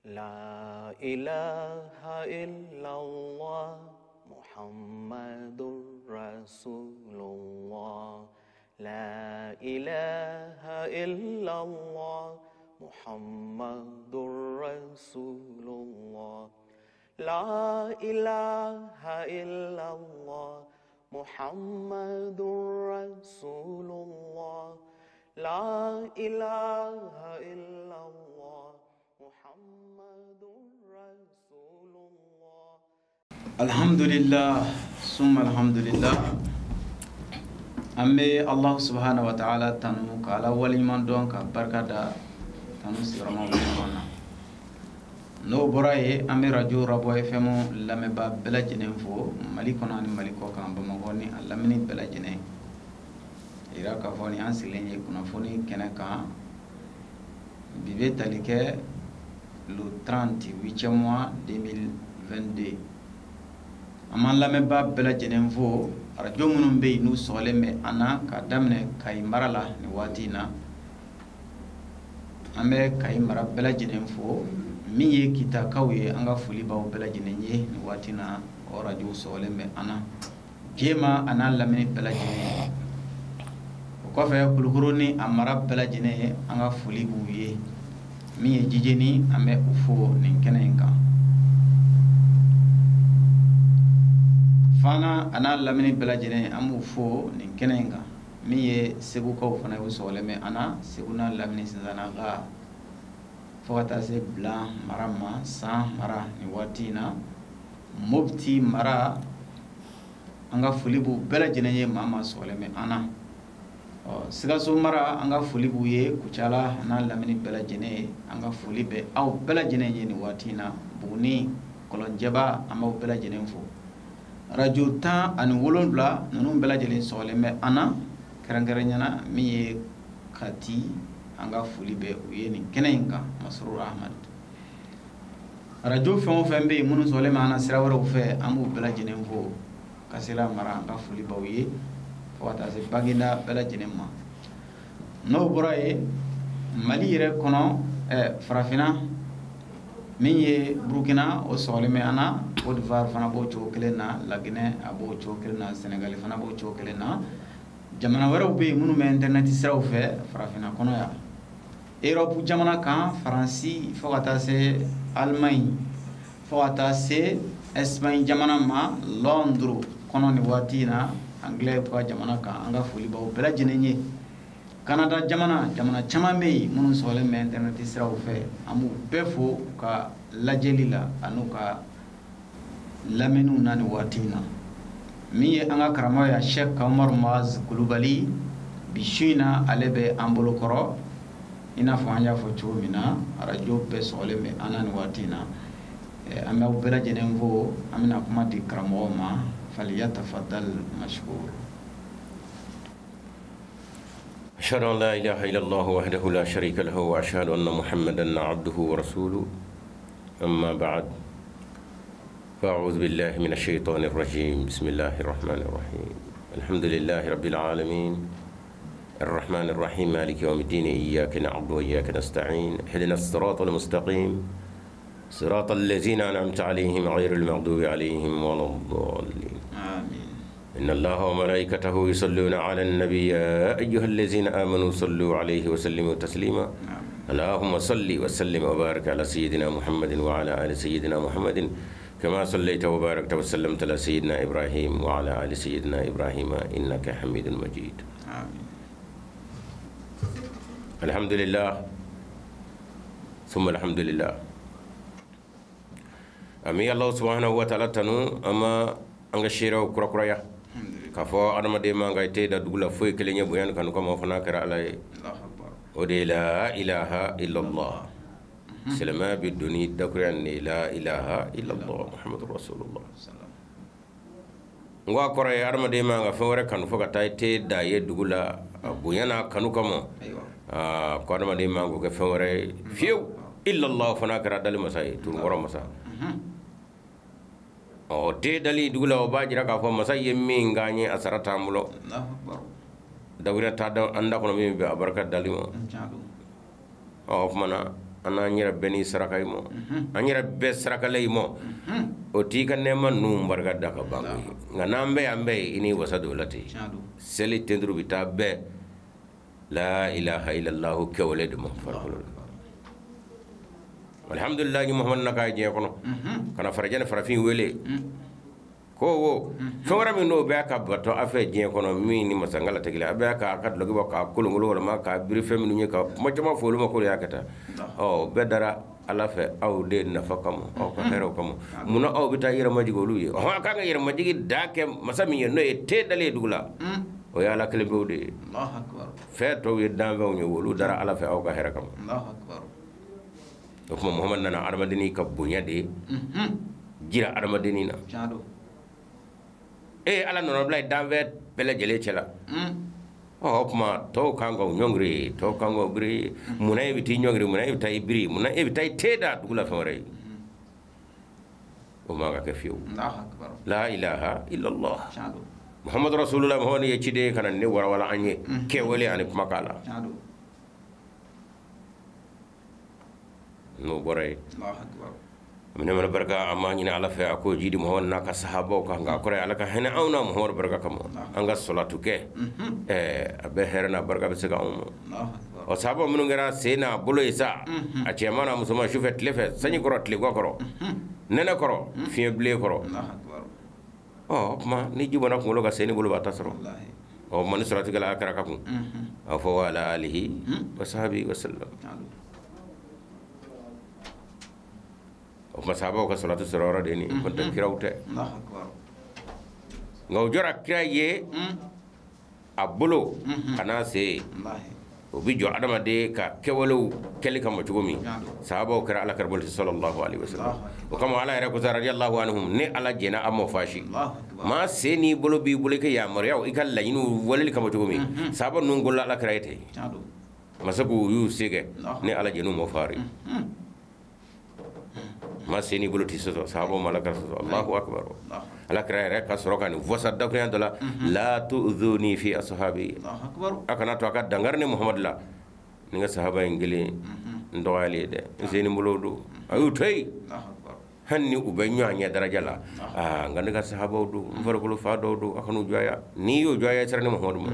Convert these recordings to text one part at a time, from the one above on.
La ilaha illallah Muhammadur Rasulullah. La ilaha illallah Muhammadur Rasulullah. La ilaha illallah Muhammadur Rasulullah. La ilaha illallah Muhammadur Rasulullah. Alhamdulillah, summa alhamdulillah. An bɛ Alahu subahana wa taala tanu ka Ala waleɲuman dɔn ka barika da tanu sigiyɔrɔma wolonwula na. N'o bɔra yen, an bɛ radio Rabɔ FM lamɛnbaa bɛɛ lajɛlen fo Mali kɔnɔ ani Mali kɔ kan, Bamakɔ ni a lamini bɛɛ lajɛlen. Yira k'a fɔ ni an sigilen ye kunnafoni kɛnɛ kan. Bi bɛ tali kɛ le 30 huitième mois 2022. An b'an lamɛnbaa bɛɛ lajɛlen fo radio minnu bɛ yen n'u sɔgɔlen bɛ an na k'a daminɛ Kayi mara la nin waati in na. An bɛ Kayi mara bɛɛ lajɛlen fo. Min ye Kitakaw ye, an ka foli b'aw bɛɛ lajɛlen ye nin waati in na. O radio sɔgɔlen bɛ an na Jema a n'a lamini bɛɛ lajɛlen. O kɔfɛ Kulukoro ni a mara bɛɛ lajɛlen ye, an ka foli b'u ye. Min ye Jijeni, an bɛ o fo nin kɛnɛ in kan. Fana a n'a lamini bɛɛ lajɛlen, an b'u fo nin kɛnɛ in kan. Min ye Segukaw fana ye, u sɔgɔlen bɛ an na Segu n'a lamini Sinzana fo ka taa se Bilan mara ma, San mara nin waati in na, Mopti mara, an ka foli b'u bɛɛ lajɛlen ye maa maa sɔgɔlen bɛ an na. Ɔ Sikaso mara, an ka foli b'u ye. Kucala a n'a lamini bɛɛ lajɛlen ye, an ka foli bɛ aw bɛɛ lajɛlen ye nin waati in na. Buguni, Kɔlɔnjɛba, an b'aw bɛɛ lajɛlen fo. Radio 17 ninnu bɛɛ lajɛlen sɔgɔlen bɛ an na, kɛrɛnkɛrɛnnenya min ye Kati, an ka foli bɛ u ye nin kɛnɛ in kan. Masuru Ahmad. Radio fɛn o fɛn bɛ yen minnu sɔgɔlen bɛ an na sira wɛrɛw fɛ, an b'u bɛɛ lajɛlen fo. Kasela mara, an ka foli b'aw ye fo ka taa se Baginda bɛɛ lajɛlen ma. N'o bɔra yen, Mali yɛrɛ kɔnɔ, farafinna min ye Burukina, o sɔgɔlen bɛ an na. Côte d'Ivoire fana b'o cogo kelen na, Laginɛ a b'o cogo kelen na, Senegali fana b'o cogo kelen na. Jamana wɛrɛw bɛ yen minnu bɛ internet siraw fɛ farafinna kɔnɔ yan. Europe jamana kan, Faransi fo ka taa se Allemagne, fo ka taa se Espagne jamana ma, Londres kɔnɔ nin waati in na, Anglais ka jamana kan, an ka foli b'aw bɛɛ lajɛlen ye. Canada jamana, jamana caman bɛ yen minnu sɔgɔlen bɛ internet siraw fɛ, an b'u bɛɛ fo u ka lajɛli la an'u ka lamɛnniw na nin waati in na. Min ye an ka karamɔgɔ ye, Cheikh Umaru Maaz Kulubali, bi su in na ale bɛ an bolo kɔrɔ. I n'a fɔ an y'a fɔ cogo min na, radio bɛɛ sɔgɔlen bɛ an na nin waati in na. An b'aw bɛɛ lajɛlen fo. An bɛna kuma di karamɔgɔ ma. Falyatafaddal mashkur. أشهد أن لا إله إلا الله وحده لا شريك له وأشهد أن محمدا عبده ورسوله. أما بعد، فأعوذ بالله من الشيطان الرجيم. بسم الله الرحمن الرحيم. الحمد لله رب العالمين الرحمن الرحيم مالك يوم الدين إياك نعبد وإياك نستعين اهدنا الصراط المستقيم صراط الذين أنعمت عليهم غير المغضوب عليهم ولا الضالين. آمين. إن الله وملائكته يصلون على النبي يا أيها الذين آمنوا صلوا عليه وسلموا تسليما. اللهم صل وسلم وبارك على سيدنا محمد وعلى آل سيدنا محمد كما صليت وباركت وسلمت على سيدنا إبراهيم وعلى آل سيدنا إبراهيم إنك حميد مجيد. آمين. الحمد لله ثم الحمد لله. أمي الله سبحانه وتعالى تنو أما أنغ شيرا وكرا k'a fɔ adamaden man ka i tɛ da dugu la foyi kelen ye bonya ni kanu kama, o fana kɛra Ala ye. O de ye la ilaha illallah. Silamɛya bɛ don ni dakuruya nin de ye, la ilaha illallah muhammadu rasulullah. N ko a kɔrɔ ye adamaden man ka fɛn wɛrɛ kanu fo ka taa i tɛ da ye dugu la bonya n'a kanu kama. Ko adamaden man k'o kɛ fɛn wɛrɛ ye fiyewu illallah, o fana kɛra dali masa ye, turunkɔrɔ masa. Ɔ te dali dugu la, o b'a jira k'a fɔ masa ye min k'an ye, a sara t'an bolo. Dakuruya t'a an da kɔnɔ min bɛ a barika dali ma. Ɔ o tuma na An n'an yɛrɛ bɛɛ ni saraka i ma an yɛrɛ bɛɛ sarakala i ma o t'i ka nɛɛma ninnu barika da ka ban koyi nka n'an bɛɛ y'an bɛɛ ye i ni wasa don o la ten seli tenturu bɛ taa bɛɛ la ilaha illallah kɛwale de ma farikolo la alhamdulilayi Muhamadu na k'a diɲɛ kɔnɔ ka na farajɛ ni farafin wele ko wo fɛn wɛrɛ min n'o bɛ ka bato a fɛ diɲɛ kɔnɔ min ni masankala tɛ kelen a bɛ k'a ka dulɔki bɔ k'a kolonkolon walima k'a biri fɛn minnu ye ka kuma caman fɔ olu ma k'olu y'a kɛ tan ɔ bɛɛ dara Ala fɛ aw de nafa kama aw ka hɛrɛw kama munna aw bɛ taa yɛrɛmajigin olu ye ɔhɔn a kan ka yɛrɛmajigin da kɛ masa min ye n'o ye te dalen ye dugu la o ye Ala kelen pewu de ye fɛn tɔw ye danfɛnw ye olu dara Ala fɛ aw ka hɛrɛ kama o tuma Muhamadu nana adamadennin ka bonya de ye jira adamadennin na e Ala nana bila danfɛn bɛɛ lajɛlen cɛ la ɔ o tuma tɔw kan ka ɲɔngiri tɔw kan ka biri munna e bɛ t'i ɲɔngiri munna e bɛ taa i biri munna e bɛ taa i te da dugu la fɛn wɛrɛ ye o man ka kɛ fiyewu la ilaha illallah Muhammadu rasulullah Muhammadu ye ciden ye ka na ne warawala an ye kɛwale ani kumakan la n'o bɔra yen minɛ mana barika an b'a ɲini Ala fɛ a k'o jidi Muhamadu n'a ka sahabaw kan nka a kɔrɔ ye Ala ka hinɛ anw na Muhamadu barika kama an ka salatu kɛ a bɛɛ hɛrɛ n'a barika bɛ se ka anw ma ɔ sahaba minnu kɛra sen n'a bolo ye sa a cɛman n'a musoman sufɛ tile fɛ sanji kɔrɔ tilegan kɔrɔ nɛnɛ kɔrɔ fiɲɛ bilen kɔrɔ ɔ o tuma ni ji bɔnna kunkolo kan sen ni bolo b'a ta sɔrɔ ɔ ma ni salatu kɛla a kɛra ka kun a fɔ wa ala alihi wa sahbihi wa sallam o tuma sahabaw ka salatu sɔrɔ yɔrɔ de ye nin ye kɔntɛ kiraw tɛ nka u jɔra kira ye a bolo ka n'a sen o bɛ jɔ adamaden ka kɛwalew kɛli kama cogo min sahabaw kɛra Ala kira bolo sallallahu alaihi wasallam o kama Ala yɛrɛ ko sa radiyallahu anhum ne Ala jɛnna a m'o fasi maa sen n'i bolo b'i bolo i ka yamaruyaw i ka laɲiniw waleli kama cogo min sahaba ninnu golola Ala kira ye ten masa k'u y'u se kɛ ne Ala jɛn'u m'o fari ma sen n'i bolo tɛ sɔsɔ sahabaw ma Ala kira sɔsɔ Allahu akbar Ala kira yɛrɛ ka sɔrɔ ka nin fɔ sa dakurunya dɔ la la tu'dhuni fi ashabi a kana to a ka dankari ne Muhamadu la ni n ka sahaba in kelen n dɔgɔyali ye dɛ n sen ni n bolo don a y'u to yen hali ni u bɛ ɲɔgɔn ɲɛ daraja la aa nka ne ka sahabaw don n farikolo fa dɔw don a kan'u jɔya n'i y'o jɔya i sera ne Muhamadu ma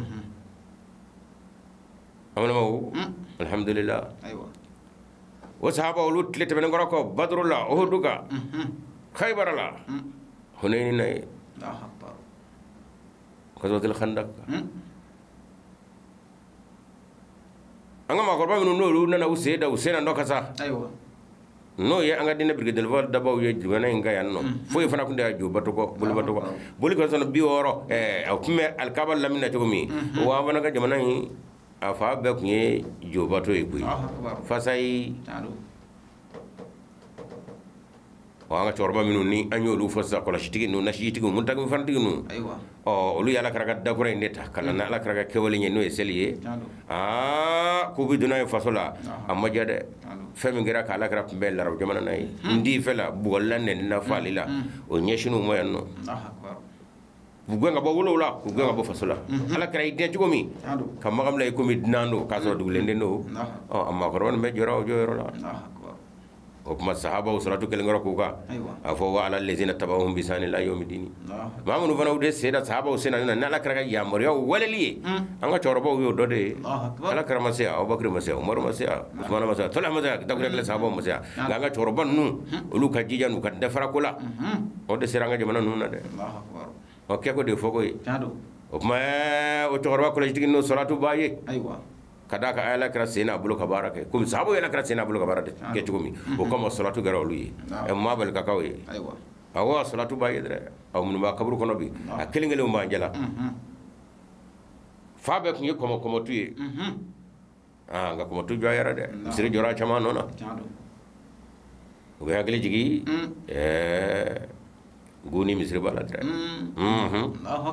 an balimaw alhamdulillah o sahaba olu tile tɛmɛnen kɔrɔ kɔ Baduru la Uhudu kan Khaybara la Hunayni na ye Ghazwatul Khandaq an ka maakɔrɔba minnu n'olu nana u sen da u sen na dɔ ka sa n'o ye an ka diinɛ birikidelifa dabaw ye jamana in kan yan nɔ foyi fana tun tɛ jo bato kɔ boli bato kɔ boli ka sɔn 60 a tun bɛ alikaba lamini na cogo min wa an fana ka jamana in a fa bɛɛ tun ye jobato ye koyi fasayi ɔ an ka cɛkɔrɔba minnu ni an y'olu fɔ sisan kɔlɔsitigi ninnu nasijitigi mutakifantigi ninnu ɔ olu ye Ala kira ka dakura in de ta ka na ni Ala kira ka kɛwale ye n'o ye seli ye aa k'u bɛ don n'a ye faso la a ma diya dɛ fɛn min kɛra k'Ala kira kunbɛn larabu jamana na ye n t'i fɛ la bugɔli la nɛni la faali la o ɲɛsinn'u ma yan nɔ k'u gɛn ka bɔ wolow la k'u gɛn ka bɔ faso la Ala kira y'i dɛn cogo min ka Makan bila i komi dunan don k'a sɔrɔ dugulenden don ɔ a maakɔrɔba nin bɛɛ jɔra o jɔyɔrɔ la o tuma sahabaw salatu kelen kɔrɔ k'u kan a fɔ wa ala lezina tabahum bi ihsani ila yawmi dini maa minnu fana u de sen da sahabaw sen na ni Ala kira ka yamaruyaw waleli ye an ka cɛkɔrɔbaw y'o dɔ de ye Ala kira ma se yan Abubakar ma se yan Umaru ma se yan Usumana ma se yan Tɔlha ma se yan dakuruɲɛ kelen sahabaw ma se yan nka an ka cɛkɔrɔba ninnu olu ka jija n'u ka dafara ko la o de sera an ka jamana ninnu na dɛ o kɛko de ye fɔko ye o tuma o cɛkɔrɔba kɔlɔsitigi n'o salatu b'a ye ka d'a kan Ala kira sen n'a bolo ka baara kɛ komi sahabaw ye Ala kira sen n'a bolo ka baara kɛ cogo min o kama salatu kɛra olu ye maa balikakaw ye awɔ salatu b'a ye dɛ aw minnu b'a kaburu kɔnɔ bi a kelen kelenw b'an jala fa bɛɛ tun ye kɔmɔtu ye aa nka kɔmɔtu jɔyara dɛ misiri jɔra caman nɔ na u bɛ hakili jigin Goni misiri b'a la dɛ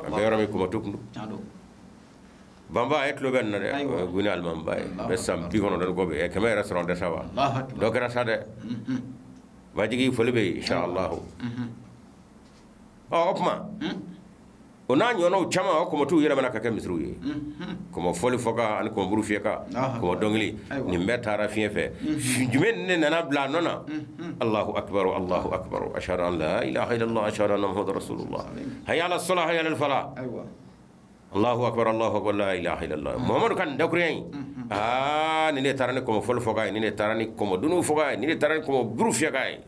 a bɛ yɔrɔ min kɔmɔtu kun don Banba a ye tulo bɛ nin na dɛ o ye Goni alimamiba ye a bɛ san 90 kɔ bi 100 yɛrɛ sɔrɔ an tɛ sa wa dɔ kɛra sa dɛ bajigi foli bɛ yen inshallah ɔ o tuma O n'a ɲɔgɔnnaw caman o kɔmɔtiw yɛlɛmana ka kɛ misiriw ye. Kɔmɔ fɔli fɔka ani kɔmɔ buru fiyɛka, kɔmɔ dɔnkili, nin bɛɛ taara fiɲɛ fɛ. Jumɛn ne nana bila a nɔ na? Allahu akbar, Allahu akbar, ashhadu an la ilaha illallah, ashhadu anna muhammadan rasulullah. Hayya ala salah, hayya ala falah. Allahu akbar, Allahu akbar, la ilaha illallah. Muhammadu kan dakurunya in, aa nin de taara ni kɔmɔ fɔli fɔka ye, nin de taara ni kɔmɔ dunun fɔka ye, nin de taara ni kɔmɔ buru fiyɛka ye.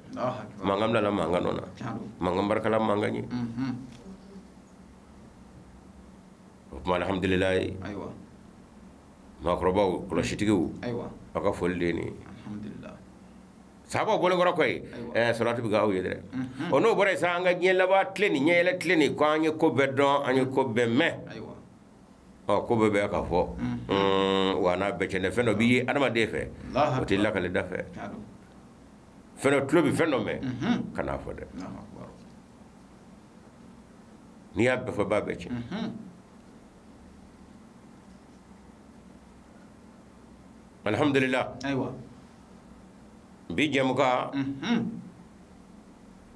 Mankan bilala mankan nɔ na, mankan barikala mankan ye. O tuma alhamdulilayi, maakɔrɔbaw, kɔlɔsitigiw, aw ka foli de ye nin ye. Sahabaw bɔlen kɔrɔ kɔ ye, salatu bɛ k'aw ye dɛ. O n'o bɔra yen sa, an ka diɲɛ laban tile nin, ɲɛ yɛlɛ tile nin, ko an ye ko bɛɛ dɔn, an ye ko bɛɛ mɛn. Ɔ ko bɛɛ bɛ ka fɔ. Wa n'a bɛɛ cɛ, fɛn dɔ b'i ye adamaden fɛ, o t'i lakale da fɛ. Fɛn dɔ tulo bɛ fɛn dɔ mɛn, kan'a fɔ dɛ. N'i y'a bɛɛ fɔ, i b'a bɛɛ tiɲɛ. Alhamdulillah. Bi jɛmukan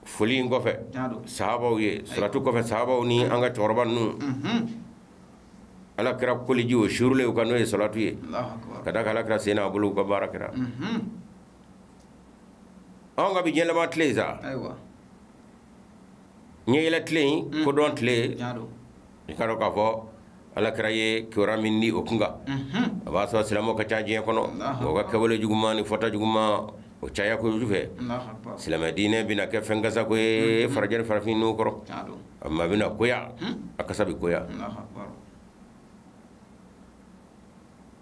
foli in kɔfɛ, sahabaw ye, suratu kɔfɛ sahabaw ni an ka cɛkɔrɔba ninnu, ala kɛra koliji o suurulen u kan, n'o ye salatu ye, ka da kan ala kɛra sen n'a bolo u ka baara kɛra. Anw ka bi diɲɛ laban tile sa, ɲɛ yɛlɛ tile in, kodɔn tile, i ka dɔn k'a fɔ ala kɛra ye kibaruya min di o kun kan, a b'a sɔrɔ silamɛw ka ca diɲɛ kɔnɔ, o ka kɛwale juguman ni fɔta juguman o caya kojugu fɛ, silamɛ diinɛ bɛna kɛ fɛn kasako ye farajɛ ni farafin n'u kɔrɔ, a ma bɛna koya, a kasa bɛ koya.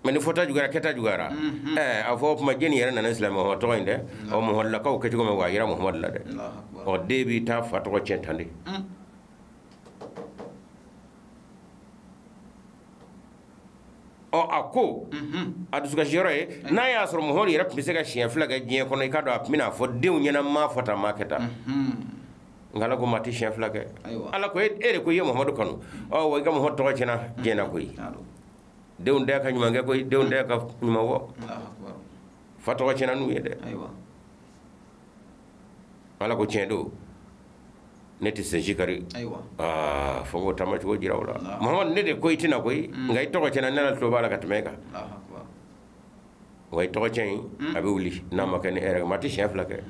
Mɛ ni fɔta juguyara, kɛta juguyara, a fɔ o tuma jɛni yɛrɛ nana silamɛ tɔgɔ in dɛ, ɔ Muhammadulakaw kɛcogo min wa a yira Muhammadu la dɛ, ɔ den b'i taa fa tɔgɔ tiɲɛ tan de. Ɔ a ko a dusukasiyɔrɔ ye, n'a y'a sɔrɔ Muhamadu yɛrɛ tun bɛ se ka siɲɛ fila kɛ diɲɛ kɔnɔ, i k'a dɔn a tun bɛna fɔ denw ɲɛna, maa fɔ tan, maa kɛ tan. Nka ala ko maa tɛ siɲɛ fila kɛ. Ala ko e de ko i ye Muhamadu kanu, ɔ wa i ka Muhamadu tɔgɔ tiɲɛna diɲɛ na koyi. Denw tɛ ka ɲuman kɛ koyi, denw tɛ ka ɲuman fɔ, fa tɔgɔ tiɲɛna n'u ye dɛ. Ala ko tiɲɛ don, ne tɛ sen kari, aa fo n k'o taamacogo jira o la. Muhamadu ne de ko i tɛna koyi, nka i tɔgɔ tiɲɛna, ne la tulo b'a la ka tɛmɛ e kan. Wa i tɔgɔ tiɲɛ in a bɛ wuli n'a ma kɛ ni e yɛrɛ ma, a tɛ siɲɛ fila kɛ.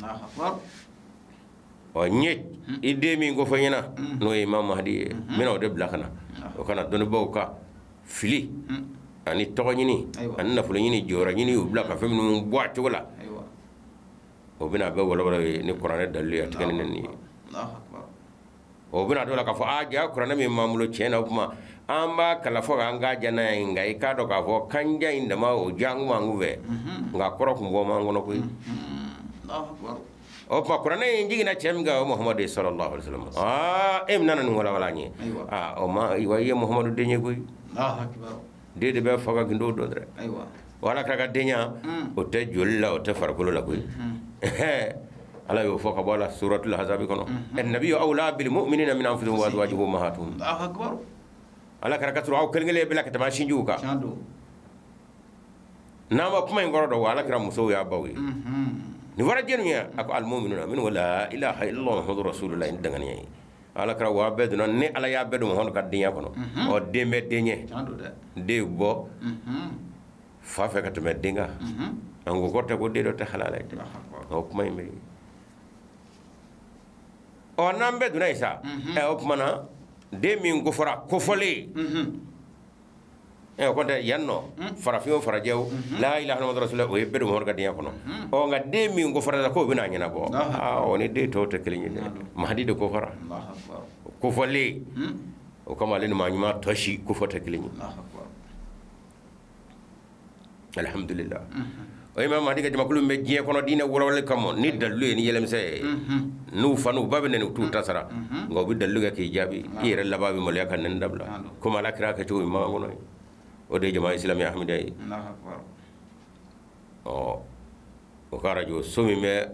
Ɔ n ye i den min ko fɔ n ɲɛna, n'o ye Imam Mahdi ye, n bɛna o de bila ka na, o kana dɔnnibaaw ka fili ani tɔgɔ ɲini ani nafolo ɲini, jɔyɔrɔ ɲini, u bila ka fɛn minnu bɔ a cogo la, o bɛna a bɛɛ walawala ye ni kuranɛ dalilu ye, a tɛ kɛ ni nɛni ye. O bɛna dɔw la k'a fɔ a ja kuranɛ min b'an bolo tiɲɛ na, o kuma an b'a kalan fɔ k'an k'a ja n'a ye, nka i k'a dɔn k'a fɔ kanja in dama o ja an kun b'an kun fɛ, nka kɔrɔ kun bɔ m'an kɔnɔ koyi. O kuma kuranɛ in jiginna cɛ min kan, o Muhamadu sallallahu alaihi wasallam. Aa e min nana nin walawala an ye, aa o ma wa i ye Muhamadu den ye koyi. Den de bɛ fa ka gindo dɔn dɛ. O ala kɛra ka denya, o tɛ joli la, o tɛ farikolo la koyi. Ala y'o fɔ ka bɔ a la suratul Ahzab kɔnɔ. An-nabiyyu awla bil mu'minina min anfusihim wa azwajuhum ummahatuhum. Ala kɛra ka sɔrɔ aw kelen kelen bɛɛ la ka tɛmɛ sinjiw kan. N'an ma kuma in kɔrɔ dɔn, ala kɛra musow y'a baw ye. Nin fɔra jɛnni ye, a ko al-mu'minuna minnu la ilaha illallah muhammadur rasulullah, ni danganiya ye. Ala kɛra wa bɛɛ donna ni ala y'a bɛɛ don Muhamadu ka denya kɔnɔ. Ɔ den bɛ den ɲɛ, den bɔ fa fɛ ka tɛmɛ den kan. An ko kɔrɔ tɛ ko den dɔ tɛ halala ye dɛ. O kuma in bɛ yen. Ɔ n'an bɛɛ donna yen sa, o tuma na den min kofɔra kofɔlen, o kɔntɛ yan nɔ farafin o farajɛw, la ilaha illallah rasulullah, o ye bɛɛ don Muhamadu ka denya kɔnɔ. Ɔ nka den min kofɔra k'o bɛna ɲɛnabɔ, aa o ni den tɔw tɛ kelen ye dɛ. Mahadi de kofɔra kofɔlen, o kama ale ni maa ɲuman tɔ si kofɔ tɛ kelen ye. Alhamdulillah. O Imam Mahdi ka jamakulu min bɛ diɲɛ kɔnɔ diinɛ walawalali kama ni dalilu ye, ni yɛlɛmisɛn ye, n'u fa n'u ba bɛ nɛni, u t'u ta sara, nka u bɛ dalilu kɛ k'i jaabi, i yɛrɛ laban bɛ maloya ka nɛni dabila, komi ala kɛra kɛcogo min b'an kɔnɔ ye. O de ye jama silamɛya hamida ye. Ɔ o ka arajo so min bɛ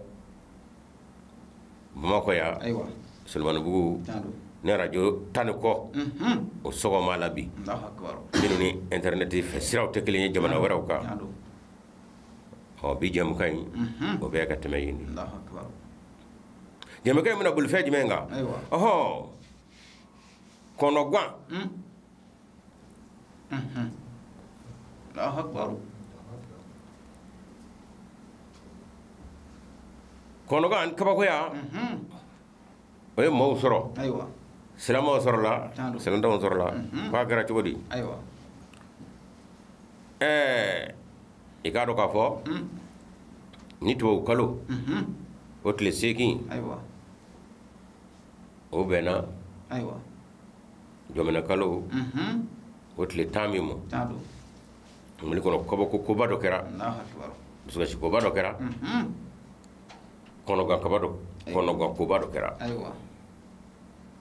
Bamakɔ yan, Solomanibugu, ni arajo 10 ni kɔ, o sɔgɔma la bi, minnu ni internet fɛ siraw tɛ kelen ye jamana wɛrɛw kan. Ɔ bi jɛmukan in, o bɛ ka tɛmɛ yen de. Jɛmukan in bɛna boli fɛn jumɛn kan? Ɔhɔn, Kɔnɔgan. Allahu akbar. Kɔnɔgan kabakoya. O ye maaw sɔrɔ. Ayiwa. Silamɛw sɔrɔla, silamɛw sɔrɔla. K'a kɛra cogo di? Ayiwa. I k'a dɔn k'a fɔ ni tubabu kalo o tile 8. Ayiwa. O bɛnna. Ayiwa. Jɔmina kalo o tile 10 min ma. Mali kɔnɔ kabako koba dɔ kɛra. Dusukasi koba dɔ kɛra. Kɔnɔgan kaba dɔ kɔnɔgan koba dɔ kɛra. Ayiwa.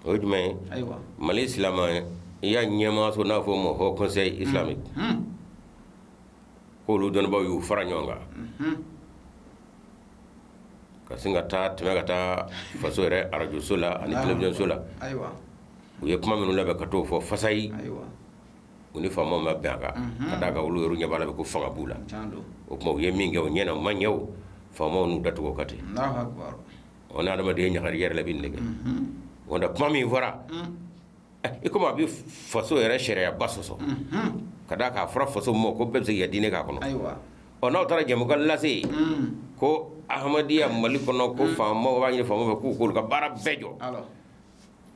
O ye jumɛn ye? Ayiwa. Mali silamɛ ya ɲɛmaaso n'a fɔ o ma Haut Conseil islamique. K'olu dɔnnibaw y'u fara ɲɔgɔn kan. Ka sin ka taa tɛmɛ ka taa faso yɛrɛ arajoso la ani télévision la. Ayiwa. U ye kuma minnu labɛn ka t'o fɔ fasayi. Ayiwa. U ni faamaw ma bɛn a kan. Ka d'a kan olu yɛrɛ ɲɛ b'a la ko fanga b'u la. O tuma u ye min kɛ o ɲɛna o ma ɲɛ o faamaw n'u datugu o kan ten. Allahu akbar. O ni adamaden ɲagari yɛrɛ la bi nin de kɛ. O da kuma min fɔra. I komi a bɛ faso yɛrɛ sariyaba sɔsɔ. Ka d'a kan a fɔra faso ma ko bɛɛ bɛ se k'i ka diinɛ k'a kɔnɔ. Ayiwa. Ɔ n'aw taara jɛmukan lase. Ko Ahmadiyya Mali kɔnɔ ko faamaw b'a ɲini faamaw fɛ k'u k'olu ka baara bɛɛ jɔ.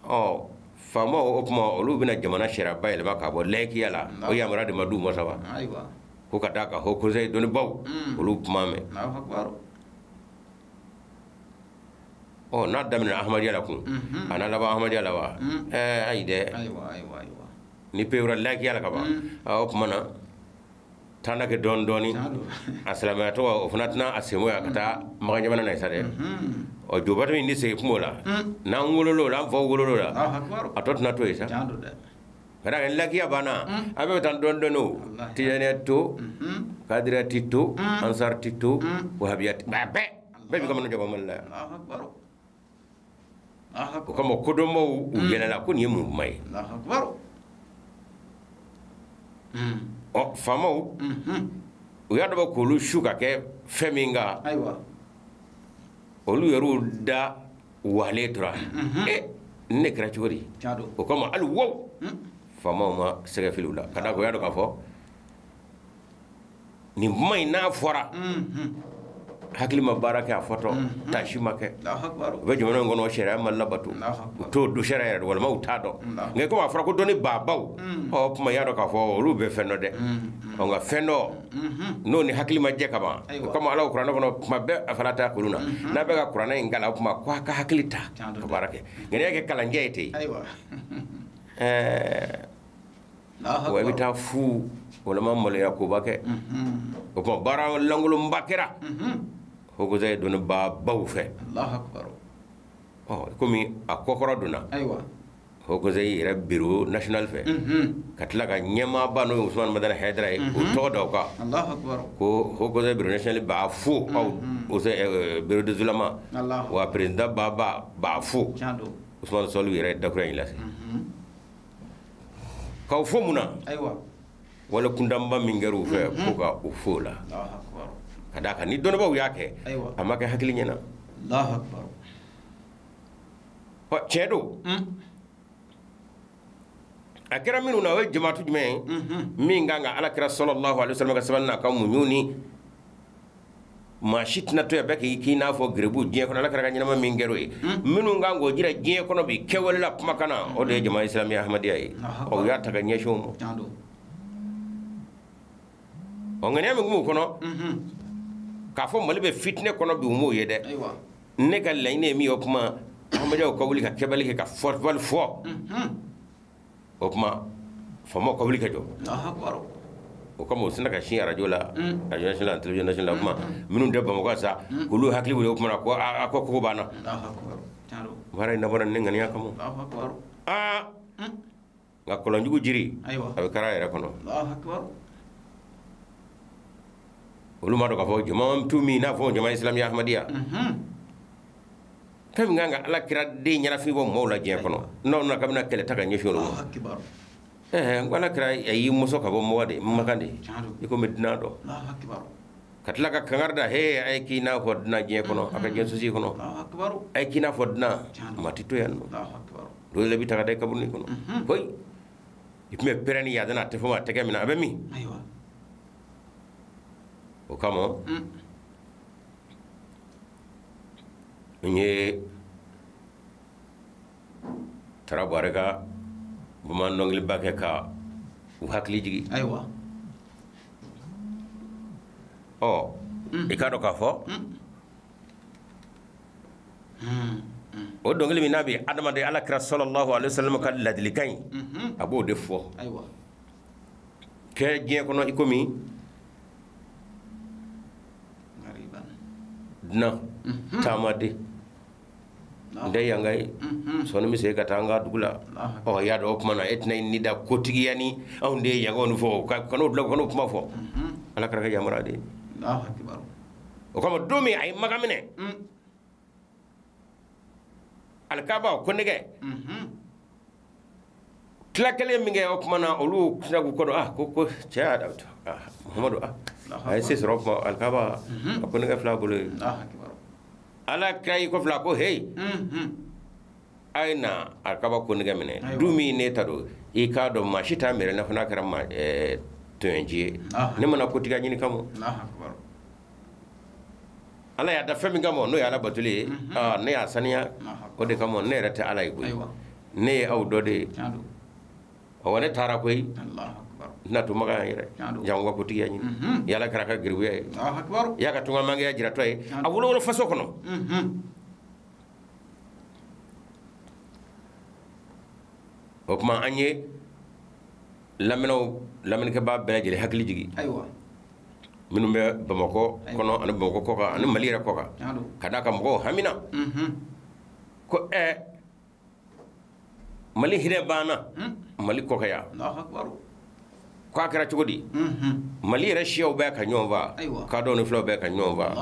Ɔ faamaw o tuma olu bɛna jamana sariyaba yɛlɛma k'a bɔ laïkiya la. O yamaruya de ma d'u ma sa wa? Ayiwa. Ko ka d'a kan Haut Conseil dɔnnibaw olu kuma mɛn. Allahu akbar. Ɔ n'a daminɛna Ahmadiyya la kun. A n'a laban Ahmadiyya la wa? Ayi dɛ. Ayiwa ayiwa ayiwa. Ni pewura laïkiya la ka ban. O tuma na taa n'a kɛ dɔɔni dɔɔni. A silamɛya tɔgɔ o fana tɛna a sen bɔ yan ka taa Makan jamana na sa dɛ. Ɔ jobato in ni segin kungo la. N'an wolol'o la an faw wolol'o la. A tɔ tɛna to yen sa. Ka d'a kan laïkiya banna. A bɛɛ bɛ taa dɔɔni dɔɔni o. Tijaniya to. Kadiriya ti to. Ansar ti to. Wahabiya ti bɛɛ. Bɛɛ b'i ka mana jɔ Mali la yan. O kama kodɔnbaw u yɛlɛla ko nin ye mun kuma ye. Ɔ faamaw u y'a dɔn k'olu su ka kɛ fɛn min kan. Ayiwa. Olu yɛrɛw da walen tora. Ne kɛra cogo di? O kama hali wow faamaw ma sɛgɛ fili u la ka d'a kan u y'a dɔn k'a fɔ nin kuma in n'a fɔra. Hakili ma baara kɛ a fɔtɔ taasi ma kɛ. U bɛ jamana in kɔnɔ sariya ma labato. U t'o don sariya yɛrɛ walima u t'a dɔn. Nka komi a fɔra ko dɔnni baabaw. Ɔ tuma i y'a dɔn k'a fɔ olu bɛ fɛn dɔ dɛ. Ɔ nka fɛn dɔ n'o ni hakili ma jɛ ka ban. Komi Ala ko kuranɛ kɔnɔ kuma bɛɛ a fana t'a kolon na. N'a bɛ ka kuranɛ in kalan o tuma ko a ka hakili ta ka baara kɛ. Nka n'i y'a kɛ kalanjɛ ye ten. Ayiwa. Wa i bɛ taa fu walima maloya koba kɛ. O tuma baara lankolonba kɛra. Haut Conseil dɔnnibabaw fɛ. Allahu akbar. Ɔ komi a kɔkɔrɔ donna. Ayiwa. Haut Conseil yɛrɛ bureau national fɛ. Ka tila ka ɲɛmaaba n'o ye Usumani Madani Hayidara ye k'o tɔgɔ da o kan. Allahu akbar. Ko Haut Conseil bureau national b'a fo aw bureau des oulémas. Wa président baba b'a fo. Usumani Sɔlihu yɛrɛ ye dakura in lase. K'aw fo mun na? Ayiwa. Wale kundanba min kɛra u fɛ ko ka u fo o la. Ka d'a kan ni dɔnnibaw y'a kɛ. A ma kɛ hakili ɲɛna. Allahu akbar. Ɔ tiɲɛ don. A kɛra minnu na o ye jamaatu jumɛn ye? Min kan ka Ala kira sallallahu alaihi wasallam ka sabali n'a ka muɲu ni maa si tɛna to yan bɛɛ k'i n'a fɔ geribu diɲɛ kɔnɔ Ala kira ka ɲɛnama min kɛra o ye. Minnu kan k'o jira diɲɛ kɔnɔ bi kɛwale la kumakan na o de ye jama islamiya Ahmadiyya ye. Ɔ u y'a ta ka ɲɛsin o ma. Ɔ ŋaniya min tun b'u kɔnɔ. K'a fɔ Mali bɛ fitinɛ kɔnɔ bi u m'o ye dɛ. Ne ka laɲini ye min ye o kuma Ahmadiyyaw ka wuli ka kɛbali kɛ ka fɔli fɔ. O kuma faamaw ka wuli ka jɔ. O kama u sina ka sin arajo la radio nationale télévision nationale o kuma minnu tɛ Bamakɔ sa k'olu hakili wuli o kuma na ko a ko kogo banna. Baara in dabɔra ne ŋaniya kama. Aa nka kɔlɔnjugu jiri a bɛ kari a yɛrɛ kɔnɔ. Olu m'a dɔn k'a fɔ jama tu min n'a fɔ jama islamiya Ahmadiyya. Fɛn min kan ka Ala kira den ɲɛnafin bɔ maaw la diɲɛ kɔnɔ n'aw nana k'a bɛna kɛlɛ ta ka ɲɛsin olu ma. N ko Ala kira a y'i mɔsɔn ka bɔ mɔgɔ de Makan de i komi dunan dɔ. Ka tila ka kangari da he a ye k'i n'a fɔ dunan diɲɛ kɔnɔ a ka diɲɛ sosi kɔnɔ. A ye k'i n'a fɔ dunan maa tɛ to yan nɔ. Dɔ la i bɛ taga da i kaburu kɔnɔ foyi i tun bɛ pɛrɛn ni yaada n'a tɛ fɔ ma a tɛgɛ minɛ a bɛ min o kama n ye Tara Buwarɛ ka bamanan dɔnkiliba kɛ ka u hakili jigin ayiwa ɔ i k'a dɔn k'a fɔ o dɔnkili min n'a bɛ adamaden ala kira sallallahu alaihi wasallam ka ladilikan in a b'o de fɔ ayiwa kɛ diɲɛ kɔnɔ i komi dunan taamaden n tɛ yanka ye sɔɔni bɛ segin ka taa an ka dugu la ɔ y'a dɔn o tuma na e tɛna i ni da kotigiya ni anw de ye yankaw ni fɔ kan'o bila kan'o kuma fɔ ala kira ka yamaruya de ye o kama don min a ye Maka minɛ alikaba o ko nɛgɛ tila kelen min kɛ o tuma na olu sina k'u kɔ don ah ko cɛ y'a Muhamadu a ye se sɔrɔ o tuma alikaba a ko nɛgɛ fila bolo ye ala kira y'i kɔfilɛ ko heyi a ye na alikaba ko nɛgɛ minɛ du min ne ta don i k'a dɔn maa si t'a minɛ n'a fɔ n'a kɛra maa tɔɲɔji ye ne mana kotigiya ɲini kama ala y'a da fɛn min kama n'o ye ala batoli ye ne y'a saniya o de kama ne yɛrɛ tɛ ala ye koyi ne ye aw dɔ de ye ɔ ne taara koyi n tɛna to Maka yan yɛrɛ jango ka kotigiya ɲini yala kɛra ka geribuya ye y'a ka tungamakɛya jiratɔ ye a wolowolo faso kɔnɔ o tuma an ye lamɛnnikɛbaa bɛɛ lajɛlen hakili jigin minnu bɛ Bamakɔ kɔnɔ ani Bamakɔ kɔkan ani Mali yɛrɛ kɔkan ka d'a kan mɔgɔw hamina ko Mali hinɛ banna Mali kɔkan yan k'a kɛra cogo di Mali yɛrɛ siyaw bɛ ka ɲɔgɔn faa kadɔw ni fulaw bɛ ka ɲɔgɔn faa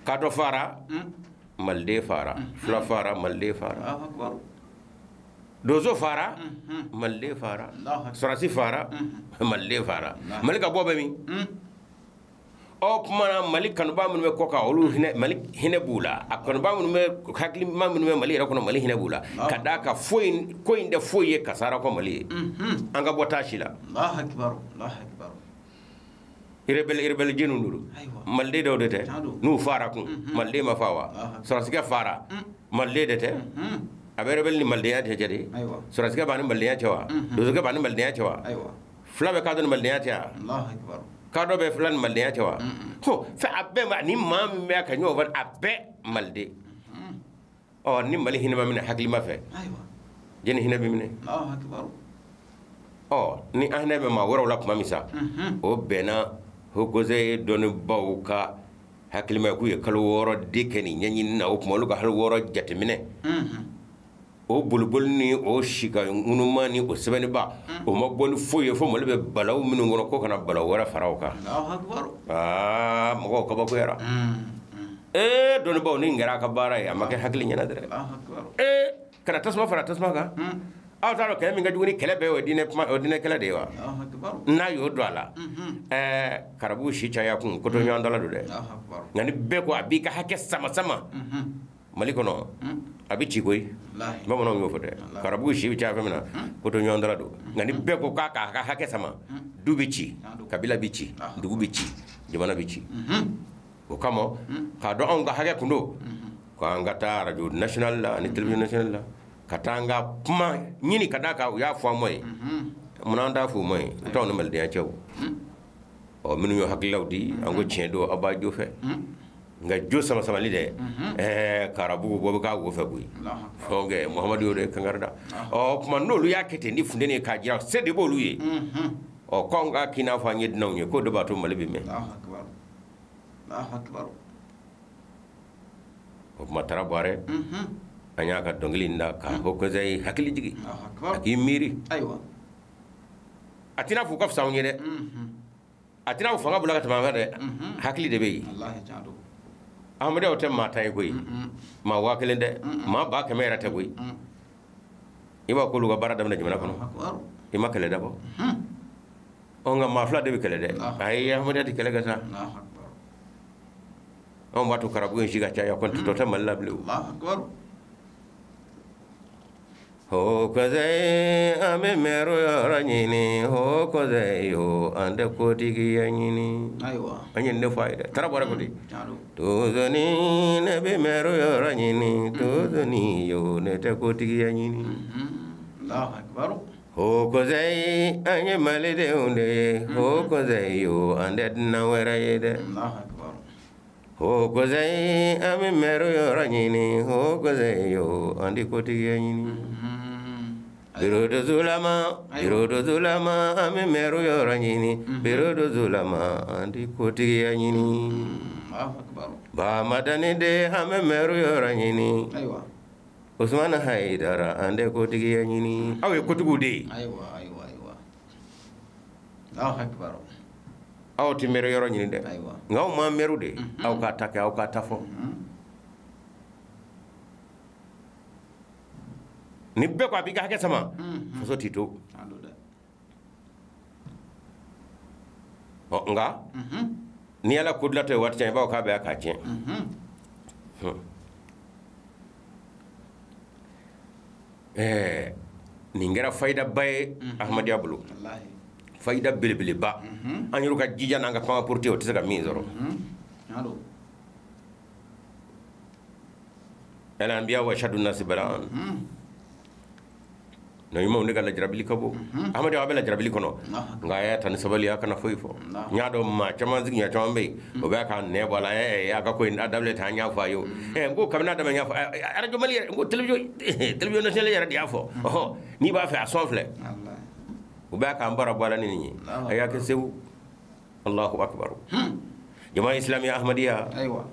kadɔ fara maliden fara fula fara maliden fara donso fara maliden fara sɔrɔsi fara maliden fara Mali ka bɔ bɛ min ɔ tuma na Mali kanubaa minnu bɛ kɔkan olu hinɛ Mali hinɛ b'u la a kanubaa minnu bɛ hakilima minnu bɛ Mali yɛrɛ kɔnɔ Mali hinɛ b'u la ka d'a kan foyi ko in tɛ foyi ye kasara kɔ Mali ye an ka bɔ taa si la rebelle jenu don maliden dɔw de tɛ n'u fara kun maliden ma fa wa sɔrɔsikɛ fara maliden de tɛ a bɛ rebelle ni malidenya cɛ de sɔrɔsikɛ b'a ni malidenya cɛ wa donsokɛ b'a ni malidenya cɛ wa fula bɛ kadɔ ni malidenya cɛ wa kadɔ bɛ fula ni malidenya cɛ wa ko fɛn a bɛɛ ma ni maa min bɛ ka ɲɔgɔn fɔ a bɛɛ maliden ɔ ni Mali hinɛ ma minɛ hakilima fɛ jɛni hinɛ bɛ minɛ ɔ ni an hinɛ bɛ maa wɛrɛw la tuma min sa o bɛnna Haut Conseil dɔnnibaw ka hakilima k'u ye kalo 6 de kɛ nin ɲɛɲini na o tuma olu ka kalo 6 jateminɛ o boliboli ni o sika ŋunuma ni o sɛbɛnniba o ma bɔ ni foyi ye fo Mali bɛ balawu minnu kɔnɔ ko kana balawu wɛrɛ fara o kan aa mɔgɔw kabakoyara ee dɔnnibaw ni kɛra a ka baara ye a ma kɛ hakili ɲɛna dɛ ee kana tasuma fara tasuma kan aw t'a dɔn kɛlɛ min ka jugu ni kɛlɛ bɛɛ ye o diinɛ kɛlɛ de ye wa n'a y'o don a la ɛɛ karabu si caya kun ko to ɲɔgɔn dala don dɛ nka ni bɛɛ ko a b'i ka hakɛ sama sama Mali kɔnɔ a bɛ ci koyi bamananw y'o fɔ dɛ karabu si bɛ caya fɛn min na ko to ɲɔgɔn dala don nka ni bɛɛ ko k'a ka hakɛ sama du bɛ ci kabila bɛ ci dugu bɛ ci jamana bɛ ci o kama k'a dɔn anw ka hakɛ kun don k'an ka taa radio nationale la ani télévision nationale la ka taa an ka kuma ɲini ka d'a kan u y'a fɔ an ma ye munna an t'a fɔ u ma ye u t'anw ni malidenya cɛ o ɔ minnu y'o hakililaw di an ko tiɲɛ don aw b'a jo fɛ nka jo sama samali dɛ ɛɛ karabugu bɔ bɛ k'a wo fɛ koyi fɛn Muhamadu y'o de kankari da ɔ tuma n'olu y'a kɛ ten ni funteni ye k'a jira se de b'olu ye ɔ k'anw k'a k'i n'a fɔ an ye dunanw ye k'o de b'a to Mali bɛ mɛn o tuma Tara Buwarɛ an y'a ka dɔnkili in da k'a Haut Conseil hakili jigin a k'i miiri a tɛna fɔ u ka fisa anw ye dɛ a tɛna fɔ fanga bolo ka tɛmɛ an kan dɛ hakili de bɛ yen Ahmadiyyaw tɛ maa ta ye koyi maa 1000 dɛ maa 100,000 yɛrɛ tɛ koyi i b'a k'olu ka baara daminɛ jamana kɔnɔ i ma kɛlɛ dabɔ ɔ nka maa fila de bɛ kɛlɛ dɛ ayi Ahmadiyya tɛ kɛlɛ kɛ sa anw b'a to karabu in si ka caya ko tɔ tɛ Mali la bilen o Haut Conseil an bɛ mɛriw yɔrɔ ɲini Haut Conseil yo an tɛ kotigiya ɲini. Ayiwa. An ye nin de fɔ a ye dɛ. Taara bɔra ko di. Tozoni ne bɛ mɛriw yɔrɔ ɲini tozoni yo ne tɛ kotigiya ɲini. Allahu akbar. Haut Conseil an ye malidenw de ye Haut Conseil yo an tɛ dunan wɛrɛ ye dɛ. Allahu akbar. Haut Conseil an bɛ mɛriw yɔrɔ ɲini Haut Conseil yo an tɛ kotigiya ɲini. Bureau de Zulama, bureau de Zulama, an bɛ mɛriw yɔrɔ ɲini bureau de Zulama an tɛ kotigiya ɲini. Allahu akbar. Bamadani de an bɛ mɛriw yɔrɔ ɲini. Ayiwa. Usmane Haidara an tɛ kotigiya ɲini. Aw ye kotigiw de ye. Ayiwa ayiwa ayiwa. Allahu akbar. Aw tɛ mɛriw yɔrɔ ɲini dɛ. Ayiwa. Nka aw ma mɛriw de. Aw ka ta kɛ aw ka ta fɔ. Ni bɛɛ ko a b'i ka hakɛ sama faso t'i to. Ɔ nka ni Ala ko dilatɔ ye waati caman i b'a fɔ k'a bɛ k'a tiɲɛ. Nin kɛra fayidaba ye Ahmadiyya bolo. Fayida belebeleba. An yɛrɛ ka jija n'an ka fanga porte o tɛ se ka min sɔrɔ. Al-anbiya wa ashaddu an-nasi bala'an. Na ɲumanw ne ka lajarabili ka bon. Ahmadiyya a bɛ lajarabili kɔnɔ. Nka a y'a ta ni sabali a kana foyi fɔ. N y'a dɔn maa caman sigiɲɔgɔn caman bɛ yen o bɛ k'a nɛ bɔ a la a ka ko in a daminɛ tan an y'a fɔ a ye o. N ko kabini a daminɛ n y'a fɔ arajo Mali yɛrɛ n ko télévision nationale yɛrɛ de y'a fɔ. Ɔhɔn n'i b'a fɛ a sɔn filɛ. O bɛ k'an bara bɔ a la ni nin ye. A y'a kɛ Segu. Allahu akbar. Jama islamiya Ahmadiyya. Ayiwa.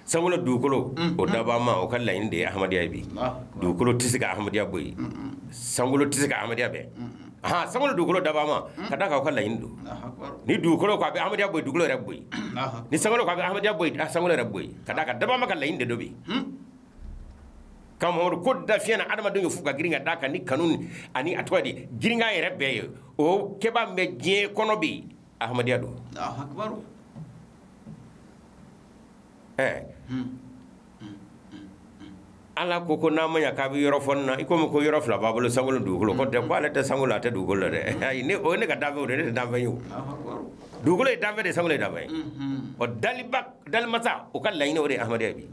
Sankolo dugukolo o dabaa ma o ka laɲini de ye Ahmadiyya ye bi. Dugukolo tɛ se ka Ahmadiyya bɔ yen. Sankolo tɛ se ka Ahmadiyya bɛn. Sankolo dugukolo dabaa ma ka d'a kan o ka laɲini don. Ni dugukolo ko a bɛ Ahmadiyya bɔ yen dugukolo yɛrɛ bɔ yen. Ni sankolo ko a bɛ Ahmadiyya bɔ yen sankolo yɛrɛ bɔ yen. Ka d'a kan dabaa ma ka laɲini de dɔ bɛ yen. Ka Mamadu ko da fiɲɛ na adamadenw ye fu ka girin ka d'a kan ni kanu ani a tɔgɔ di girinkan yɛrɛ bɛɛ ye o kɛbaa min bɛ diɲɛ kɔnɔ bi Ahmadiyya don. Ala ko ko n'a ma ɲa k'a bɛ yɔrɔ fɔ n na i komi ko yɔrɔ fila b'a bolo sankolo dugukolo ko tɛ ko ale tɛ sankolo a tɛ dugukolo la dɛ. Ayi ne o ye ne ka danfɛn o de ne tɛ danfɛn ye o. Dugukolo ye danfɛn de sankolo ye danfɛn ye. Ɔ daliba dalimasa o ka laɲini o de ye Ahmadiyya bi.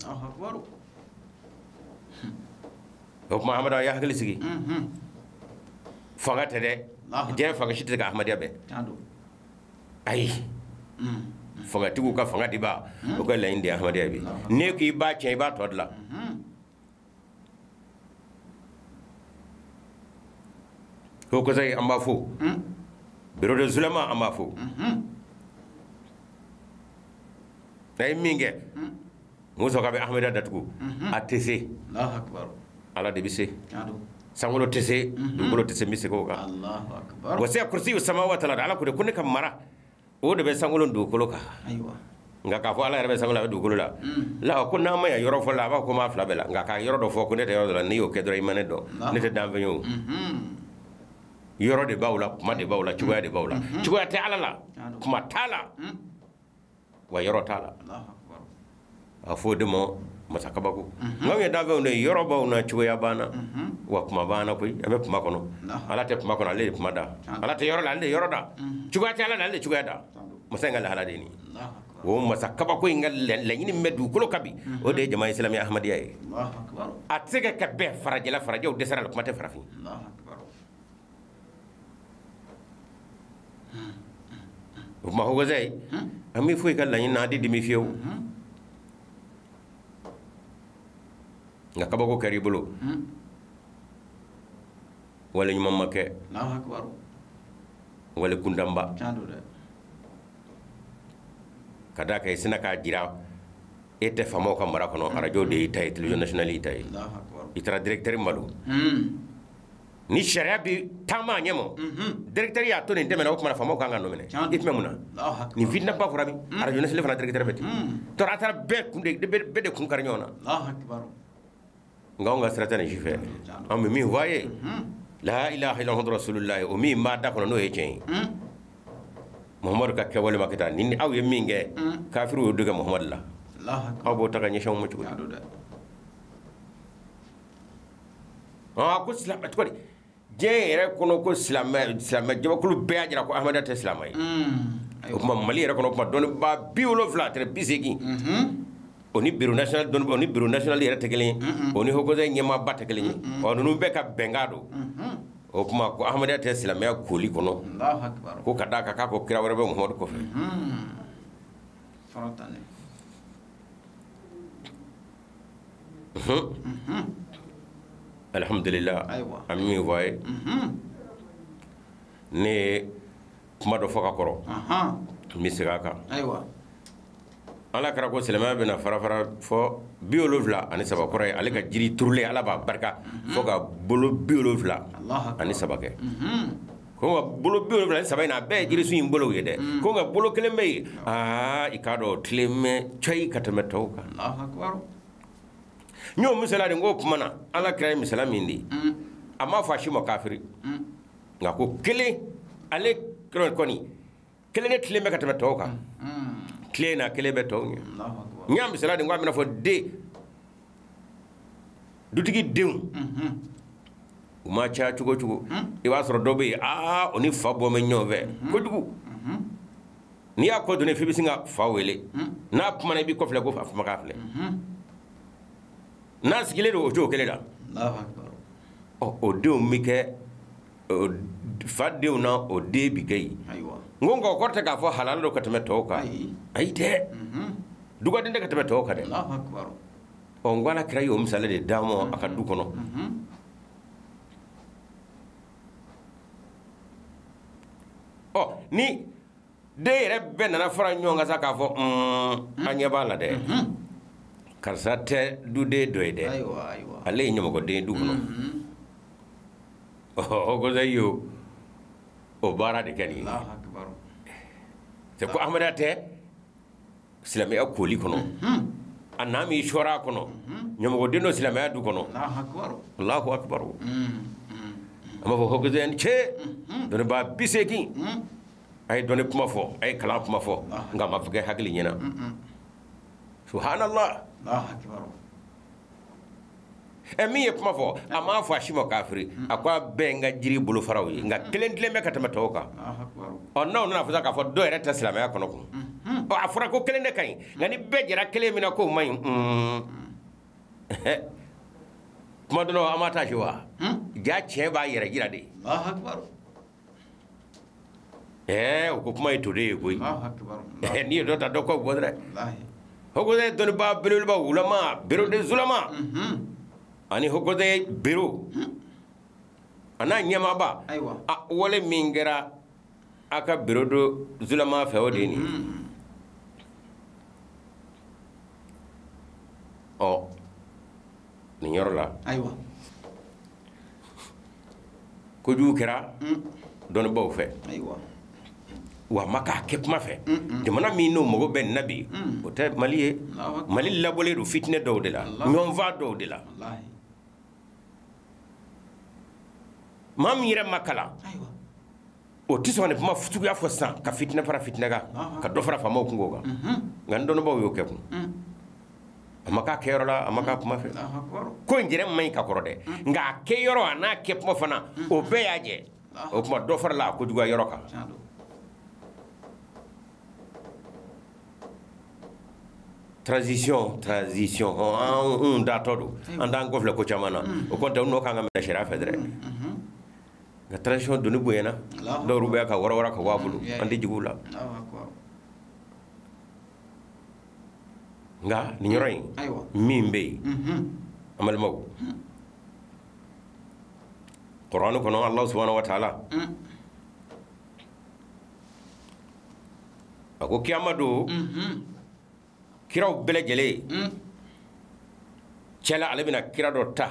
O tuma Ahmadiyya y'a hakili sigi. Fanga tɛ dɛ. Diɲɛ fanga si tɛ se ka Ahmadiyya bɛn. Ayi. Fangatigiw ka fanga di ba o ka laɲini de ye Ahmadiyya bi. N'e ko i b'a tiɲɛ i b'a tɔ dilan. Haut Conseil an b'a fo. Bureau de Zulama an b'a fo. N'a ye min kɛ Musa k'a bɛ Ahmadiyya datugu a tɛ se. Ala de bɛ se. Sankolo tɛ se dugukolo tɛ se n bɛ segin o kan. Wasi'a kursiyu samawati wal ard Ala ko de ko ne ka mara o de bɛ sankolo dugukolo kan. Nka k'a fɔ Ala yɛrɛ bɛ sankolo a bɛ dugukolo la. La ko n'a ma ɲa yɔrɔ fɔ la a b'a fɔ ko n b'a fila bɛɛ la nka k'a yɔrɔ dɔ fɔ ko ne tɛ yɔrɔ dɔ la n'i y'o kɛ dɔrɔn i ma ne dɔn ne tɛ danfɛn ye o. Yɔrɔ de b'aw la kuma de b'aw la cogoya de b'aw la cogoya tɛ Ala la kuma t'a la wa yɔrɔ t'a la. A fɔ o de ma masa kabako. Nka anw ye danfɛnw de ye yɔrɔ b'anw na cogoya b'an na wa kuma b'an na koyi an bɛ kuma kɔnɔ. Ala tɛ kuma kɔnɔ ale de kuma da. Ala tɛ yɔrɔ la ale de yɔrɔ da. Cogoya tɛ Ala la ale de cogoya da. Masa in ka lahala de ye nin ye. O masa kabako in ka laɲini min bɛ dugukolo kan bi o de ye jama islamiya Ahmadiyya ye. A tɛ se ka bɛn farajɛla farajɛw dɛsɛra la kuma tɛ farafin. O tuma Haut Conseil an b'i fo i ka laɲini na an tɛ dimi fiyewu. Nka kabako kɛra i bolo. Wale ɲuman ma kɛ. Wale kuntanba. Ka d'a kan i sina k'a jira e tɛ faamaw ka mara kɔnɔ arajo de y'i ta ye télévision nationale y'i ta ye. I taara directeur malo. Ni sariya bi taama a ɲɛma directeur y'a to nin tɛmɛna o tuma na faamaw kan ka nɔ minɛ. I tun bɛ mun na? Nin fitinaba fɔra min arajo nationale fana directeur bɛ ten. Tɔɔrɔ a taara bɛɛ kun de bɛɛ de kun kari ɲɔgɔn na. Nka anw ka sira tɛ nin si fɛ. An bɛ min fɔ a ye la ilaha illallah rasulullah o min b'a da kɔnɔ n'o ye tiɲɛ ye. Muhamadu ka kɛwale ma kɛ tan ni aw ye min kɛ kafiriw y'o dɔ kɛ Muhamadu la. Aw b'o ta ka ɲɛsin anw ma cogo di? Ko silamɛ cogo di diɲɛ yɛrɛ kɔnɔ ko silamɛ jamakulu bɛɛ y'a jira ko Ahmadiyya tɛ silamɛ ye. O tuma Mali yɛrɛ kɔnɔ kuma dɔnnibaa 70 tɛrɛ 80. O ni bureau national dɔnni o ni bureau national yɛrɛ tɛ kelen ye. O ni Haut Conseil ɲɛmaaba tɛ kelen ye. Ɔ ninnu bɛɛ ka bɛnkan don. O tuma ko Ahmadiyya tɛ silamɛya koli kɔnɔ. Ko ka d'a kan k'a ko kira wɛrɛ bɛ Muhamadu kɔfɛ. Alhamdulillah, an bɛ min fɔ a ye ne ye kuma dɔ fɔ ka kɔrɔ n bɛ segin a kan. Ala kɛra ko silamɛya bɛna fara fara fɔ 73 kɔrɔ ye ale ka jiri turulen Ala b'a barika fo ka bolo 73 kɛ. Ko nka bolo 73 in na a bɛɛ ye jirisun in bolow ye dɛ. Ko nka bolo kelen bɛ yen aa i k'a dɔn o tilen bɛ cɔyi ka tɛmɛ tɔw kan. N y'o misaliya de n k'o kuma na Ala kira ye misaliya min di a m'a fɔ a si ma kafiri nka ko kelen ale kɔni kelen de tilen bɛ ka tɛmɛ tɔw kan. Tilen na kelen bɛ tɔw ɲɛ. N y'a misaliya de n ko a bɛna fɔ den dutigi denw u ma caya cogo o cogo i b'a sɔrɔ dɔ bɛ yen aa o ni fa bɔ bɛ ɲɔgɔn fɛ kojugu. N'i y'a kɔ don f'i bɛ sin ka fa wele n'a kumana i b'i kɔfilɛ ko fa kumakan filɛ. N'a sigilen don o cogo kelen la. Ɔ o denw bɛ kɛ fa denw na o den bɛ kɛ yen. N ko nka o kɔrɔ tɛ k'a fɔ halala don ka tɛmɛ tɔw kan. Ayi dɛ. Dugaden tɛ ka tɛmɛ tɔw kan dɛ. Ɔ n ko Ala kira y'o misali de d'an ma a ka du kɔnɔ. Ɔ ni den yɛrɛ bɛɛ nana fara ɲɔgɔn kan sa k'a fɔ an ɲɛ b'a la dɛ. Karisa tɛ duden dɔ ye dɛ. Ale ye ɲamɔgɔden ye du kɔnɔ. Ɔ ko y'o o baara de kɛ nin ye. C'est ko Ahmadiyya tɛ silamɛya koli kɔnɔ. A n'a min sɔrɔ a kɔnɔ. Ɲamɔgɔden dɔ silamɛya du kɔnɔ. Allahu akbar. An b'a fɔ ko ni ce dɔnnibaa 80 a ye dɔnni kuma fɔ a ye kalan kuma fɔ nka a ma fɔ kɛ hakili ɲɛna. Subhanallah. Ɛ min ye kuma fɔ a m'a fɔ a si ma kafiri a ko a bɛɛ n ka jiri bolofaraw ye nka kelen tilen bɛ ka tɛmɛ tɔw kan. Ɔ n'aw nana fɔ sa k'a fɔ dɔw yɛrɛ tɛ silamɛya kɔnɔ kun. Ɔ a fɔra ko kelen de ka ɲi nka ni bɛɛ jɛra kelen min na k'o man ɲi. Kuma dɔ la an ma taa se wa ja tiɲɛ b'a yɛrɛ jira de. Ɛɛ o ko kuma ye toden ye koyi. N'i ye dɔ ta dɔ kɔ bɔ dɛ. Haut Conseil dɔnnibaa belebeleba ulama bureau des ulama ani Haut Conseil bureau a n'a ɲɛmaaba a wale min kɛra a ka bureau des ulama fɛ o de ye nin ye. Ɔ nin yɔrɔ la kojugu kɛra dɔnnibaaw fɛ. Wa a ma k'a kɛ kuma fɛ. Jamana min n'o mago bɛ nin na bi o tɛ Mali ye. Mali labɔlen don fitinɛ dɔw de la ɲɔgɔnfaa dɔw de la. Maa min yɛrɛ ma kalan o tɛ sɔn ka nin kuma suguya fɔ sisan ka fitinɛ fara fitinɛ kan ka dɔ fara faamaw kungo kan. Nka n dɔnnibaaw y'o kɛ kun. A ma k'a kɛyɔrɔ la a ma k'a kuma fɛ. Ko in yɛrɛ man ɲi ka kɔrɔ dɛ nka a kɛyɔrɔ a n'a kɛ kuma fana o bɛɛ y'a jɛ. O tuma dɔ farala a kojuguya yɔrɔ kan. Transition anw datɔ don an t'an kɔfilɛ ko caman na o kɔni tɛ n'o kan ka minɛ sariya fɛ dɛ. Nka transition doni bonyana dɔw bɛ ka wara ka bɔ a bolo an tɛ jigin u la. Nka nin yɔrɔ in min bɛ yen an balimaw Kuranɛ kɔnɔ Alahu subahana wa taala a ko kiyama don kiraw bɛɛ lajɛlen cɛla ale bɛna kira dɔ ta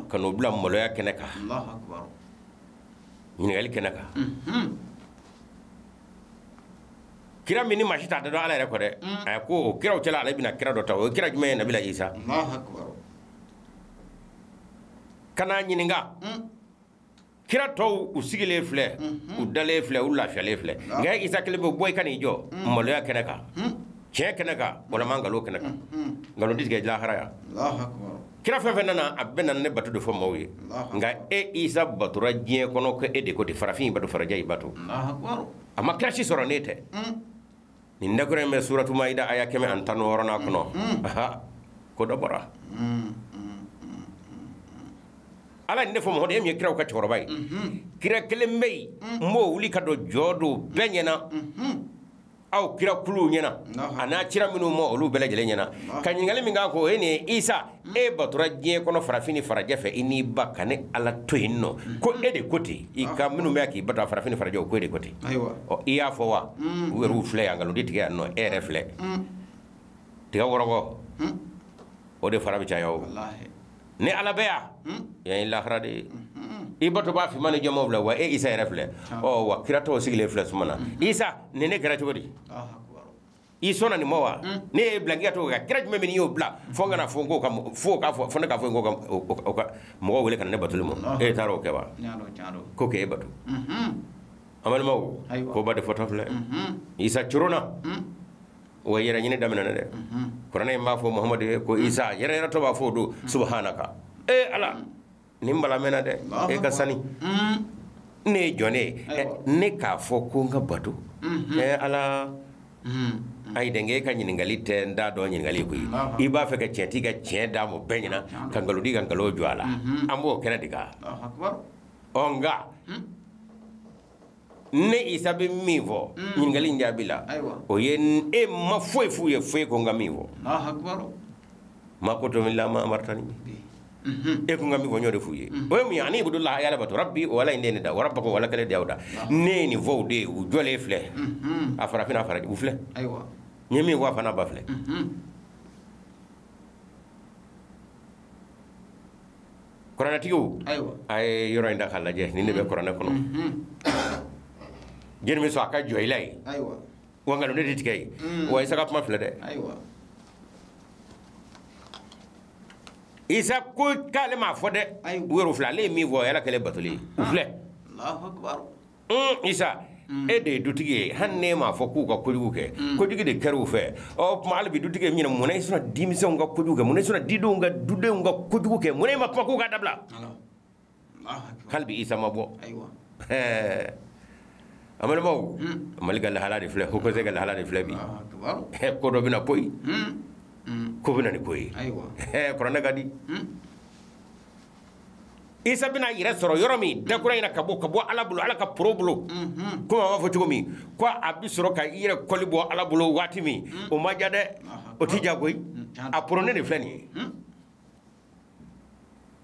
ka n'o bila maloya kɛnɛ kan ɲininkali kɛnɛ kan. Kira min ni maa si t'a dɔn Ala yɛrɛ kɔ dɛ. A ko o kiraw cɛla ale bɛna kira dɔ ta o ye kira jumɛn ye Nabila Isa. Ka n'a ɲininka kira tɔw u sigilen filɛ u dalen filɛ u lafiyalen filɛ nka Isa kelen bɛ bɔ i ka n'i jɔ maloya kɛnɛ kan. Tiɲɛ kɛnɛ kan walima nkalon kɛnɛ kan nkalon tɛ tigɛ lahara yan kira fɛn fɛn nana a bɛɛ nana ne bato de fɔ maaw ye nka e Isa batora diɲɛ kɔnɔ ko e de ko ten farafin bato farajɛ y'i bato a ma kira si sɔrɔ ne tɛ nin dakura in bɛ suratu Maida aya 116 kɔnɔ aha ko dɔ bɔra Ala ye ne fɔ Mamadu e min ye kiraw ka cɛkɔrɔba ye kira kelen bɛ yen n b'o wuli ka don jɔ don bɛɛ ɲɛna aw kira kuluw ɲɛna a n'a cira minnu ma olu bɛɛ lajɛlen ɲɛna ka ɲininkali min k'a ko o ye nin ye Isa e batora diɲɛ kɔnɔ farafin ni farajɛ fɛ i n'i ba ka ne Ala to yen nɔ ko e de ko ten i ka minnu bɛ k'i bato farafin ni farajɛ o ko e de ko ten ɔ i y'a fɔ wa u yɛrɛ filɛ yan nkalon tigɛ yan nɔ e yɛrɛ filɛ tiga wɔrɔkɔ o de fara bɛ caya o ni Ala bɛ yan yan ye lahara de ye i bato b'a finman ni jɛman filɛ wa e Isa yɛrɛ filɛ ɔ wa kira tɔw sigilen filɛ suma na Isa nin ne kɛra cogo di i sɔnna nin ma wa ne y'e bila k'i ka to ka kira jumɛn min y'o bila fo n kana fɔ n k'o ka fo k'a fɔ fo ne k'a fɔ n k'o ka mɔgɔw wele ka na ne batoli ma e taara o kɛ wa ko k'e bato an balimaw koba de fɔtɔ filɛ Isa coronna wa yɛrɛ ɲini daminɛna dɛ kuranɛ in b'a fɔ Muhamadu ye ko Isa yɛrɛ yɛrɛ tɔ b'a fɔ o don subhanaka e Ala nin bala mɛnna dɛ e ka sani ne ye jɔn ne ye ne k'a fɔ ko n ka bato Ala ayi denkɛ e ka ɲininkali tɛ n t'a dɔn ɲininkali koyi i b'a fɛ ka tiɲɛ t'i ka tiɲɛ d'a ma bɛɛ ɲɛna ka nkalon di ka nkalon jɔ a la an b'o kɛnɛ de kan ɔ nka ne Isa bɛ min fɔ ɲininkali in jaabi la o ye e ma foyi f'u ye foyi ko n ka min fɔ ma ko to min la ma amartani e ko n ka min fɔ n y'o de f'u ye o ye mun ye ani ibudulaha y'Ala bato rabbi o Ala in de ye ne da wa rabbakum Ala kelen de y'aw da ne ye nin fɔ u de ye u jɔlen filɛ a farafin a farajɛ u filɛ n ye min fɔ a fana ba filɛ kuranɛtigiw a ye yɔrɔ in da k'a lajɛ nin de bɛ kuranɛ kɔnɔ jɛni bɛ sɔn a ka jɔ i la yen wa nkalon ne de tigɛ yen wa Isa ka kuma filɛ dɛ Isa ko k'ale m'a fɔ dɛ u yɛrɛ filɛ ale ye min fɔ Ala kɛlen batoli ye u filɛ Isa e de ye dutigi ye hali n'e m'a fɔ k'u ka kojugu kɛ kojugu de kɛra u fɛ ɔ tuma hali bi dutigi ye min ye munna i sɔnna denmisɛnw ka kojugu kɛ munna i sɔnna didenw ka dudenw ka kojugu kɛ munna i ma kuma k'u ka dabila hali bi Isa ma bɔ an balimaw Mali ka lahala de filɛ Haut Conseil ka lahala de filɛ bi ko dɔ bɛna poyi ko bɛna ni ko ye kuranɛ ka di Isa bɛna yɛrɛ sɔrɔ yɔrɔ min dakura in na ka bɔ Ala bolo Ala ka poro bolo komi an b'a fɔ cogo min ko a bɛ sɔrɔ ka i yɛrɛ kɔli bɔ Ala bolo waati min o ma ja dɛ o tɛ ja koyi a poronen de filɛ nin ye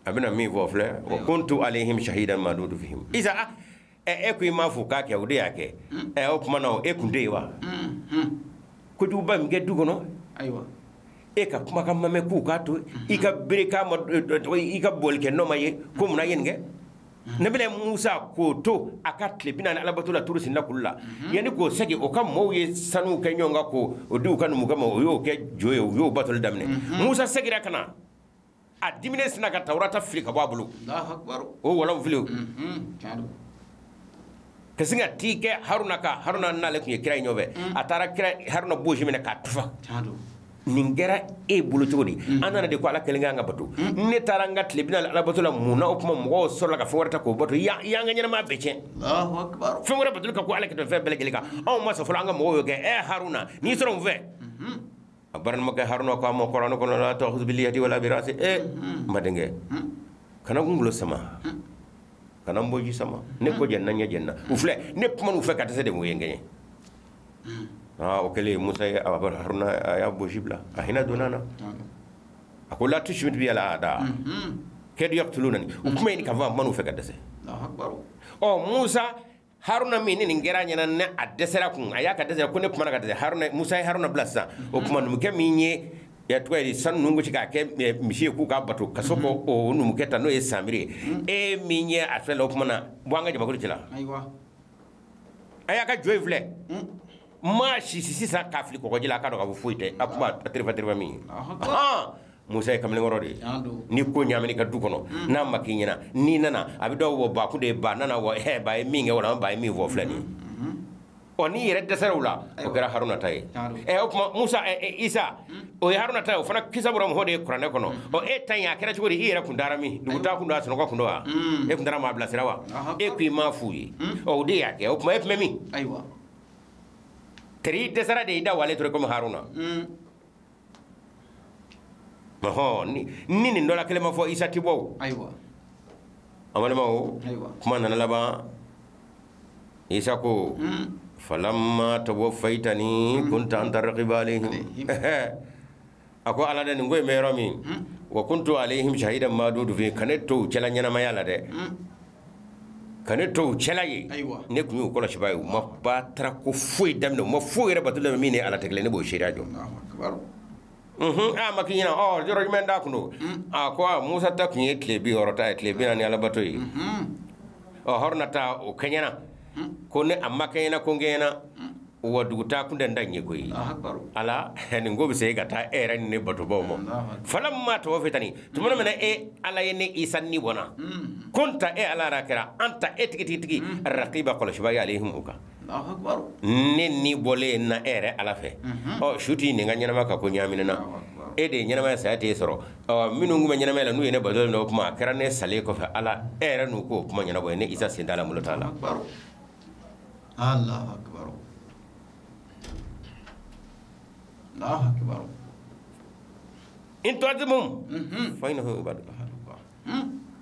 a bɛna min fɔ filɛ wa kuntu alayhim shahidan ma dumtu fihim Isa e ko i m'a fɔ k'a kɛ o de y'a kɛ o tuma na e kun tɛ yen wa kojuguba min kɛ du kɔnɔ e ka kumakan ma mɛn k'u k'a to i ka bere k'a ma i ka bɔli kɛ nɔ ma ye ko munna ye nin kɛ Nabila Musa k'o to a ka tile 40 alabato la turu sinna kulu la yanni k'o segin o ka mɔɔw ye sanu kɛ ɲɔgɔn kan k'o di u ka numukɛ ma o y'o kɛ jo ye u y'o batoli daminɛ Musa seginna ka na a diminen sinna ka Tawurata fili ka bɔ a bolo o walanw fili ka sin ka t'i kɛ Haruna kan Haruna n'ale tun ye kira ye ɲɔgɔn fɛ a taara kira Haruna bosi minɛ k'a tufa nin kɛra e bolo cogo di an nana de ko Ala kelen kan ka bato ne taara n ka tile 40 alabato la mun na o tuma mɔgɔw sɔrɔla ka fɛn wɛrɛ ta k'o bato i y'an ka ɲɛnamaya bɛɛ tiɲɛ fɛn wɛrɛ batoli ka ko Ala kɛ fɛn bɛɛ lajɛlen kan anw ma sɔn fɔlɔ an ka mɔgɔw y'o kɛ Haruna n'i sɔrɔ n fɛ a balimakɛ Haruna ko a ma kuranɛ kɔnɔ la ta'khudh bil yadi wala bi ra'si n badenkɛ kana n kunkolo sama kana n bɔji sama ne ko jɛnna ɲɛ jɛnna u filɛ ne kuma n'u fɛ ka dɛsɛ de mun ye n gɛɲɛ o kɛlen Musa ye Haruna a y'a bosi bila a hinɛ donna na a ko la tushmit bi al aada kadu yaqtulunani u kuma in ka fɔ a ma n'u fɛ ka dɛsɛ ɔ Musa Haruna min ni nin kɛra ɲɛna ne a dɛsɛra kun a y'a ka dɛsɛ ko ne kumana ka dɛsɛ Haruna Musa ye Haruna bila sisan o tuma numukɛ min ye ya tɔgɔ ye sanu ninnu gosi k'a kɛ misi ye k'u k'a bato ka sɔrɔ k'o numukɛ ta n'o ye Samiri ye e min ye a filɛ la o tuma na bɔ an ka jamakulu cɛla a y'a ka jo in filɛ maa si sisan k'a fili kɔgɔji la a k'a dɔn k'a fɔ foyi tɛ a kuma a terifɛ min ye Musa ye kamalenkɔrɔ de ye ni ko ɲaamina i ka du kɔnɔ n'a ma k'i ɲɛna n'i nana a bɛ dɔw bɔ ba kun de ye ba nana wa ba ye min kɛ wala ba ye min fɔ filɛ nin ye Ɔ n'i yɛrɛ dɛsɛra o la, o kɛra Haruna ta ye. Ɛ o tuma Musa, Isa, o ye Haruna ta ye, o fana kisa bɔra mɔgɔw de ye kuranɛ kɔnɔ. Ɔ e ta in a kɛra cogo di? I yɛrɛ kun dara min? Dugutaa kun don, a sunɔgɔ kun don wa? E kun dara maa bilasira wa? E ko i m'a f'u ye. Ɔ o de y'a kɛ. O tuma e tun bɛ min? Ayiwa. Teri dɛsɛra de, i da wale tora komi Haruna. Ɔhɔn, ni nin dɔ la kelen ma fɔ, Isa ti bɔ o. Ayiwa. An balimaw, kuma nana laban. Isa ko falamma tawaffaytani kunta anta raqiba alayhim. A ko Ala dɛ, nin ko in bɛ yɔrɔ min, wa kuntu alayhim shahidan ma dumtu fihim, ka ne to u cɛla ɲɛnamaya la dɛ, ka ne to u cɛla ye, ne tun y'u kɔlɔsibaa ye. U ma baatara ko foyi daminɛ, u ma foyi yɛrɛ bato daminɛ min ni Ala tɛ kelen, ne b'o seereya jɔ. A ma k'i ɲɛna. Ɔ yɔrɔ jumɛn da kun don? A ko a Musa ta tun ye tile 60 ta ye, tile 40 alabato ye. Ɔ Haruna ta o kɛɲɛna ko ne a ma kɛɲɛna, ko n kɛɲɛna wa dugutaa kun tɛ n da ɲɛ koyi. Ala, nin ko bɛ se ka taa e yɛrɛ ni ne batobaw ma. Falamma tawaffaytani, tuma min na e Ala ye ne Isa ni bɔnna, kunta e Ala yɛrɛ kɛra anta e tigi tigi tigi raqiba kɔlɔsibaa ye alayhim u kan. Ne ni bɔlen na e yɛrɛ Ala fɛ. Ɔ su t'i nin ka ɲɛnama ka ko ɲaamina na, e de ye ɲɛnamaya, saya t'e sɔrɔ. Ɔ minnu tun bɛ ɲɛnamaya la n'u ye ne bato minɛ, o kuma a kɛra ne salen kɔfɛ. Ala, e yɛrɛ n'u k'o kuma ɲɛnabɔ, ne Isa sen t'a la, bolo t'a la. Allahu akbar. Allahu akbar. In tu'adhibhum fa innahum ibaduk.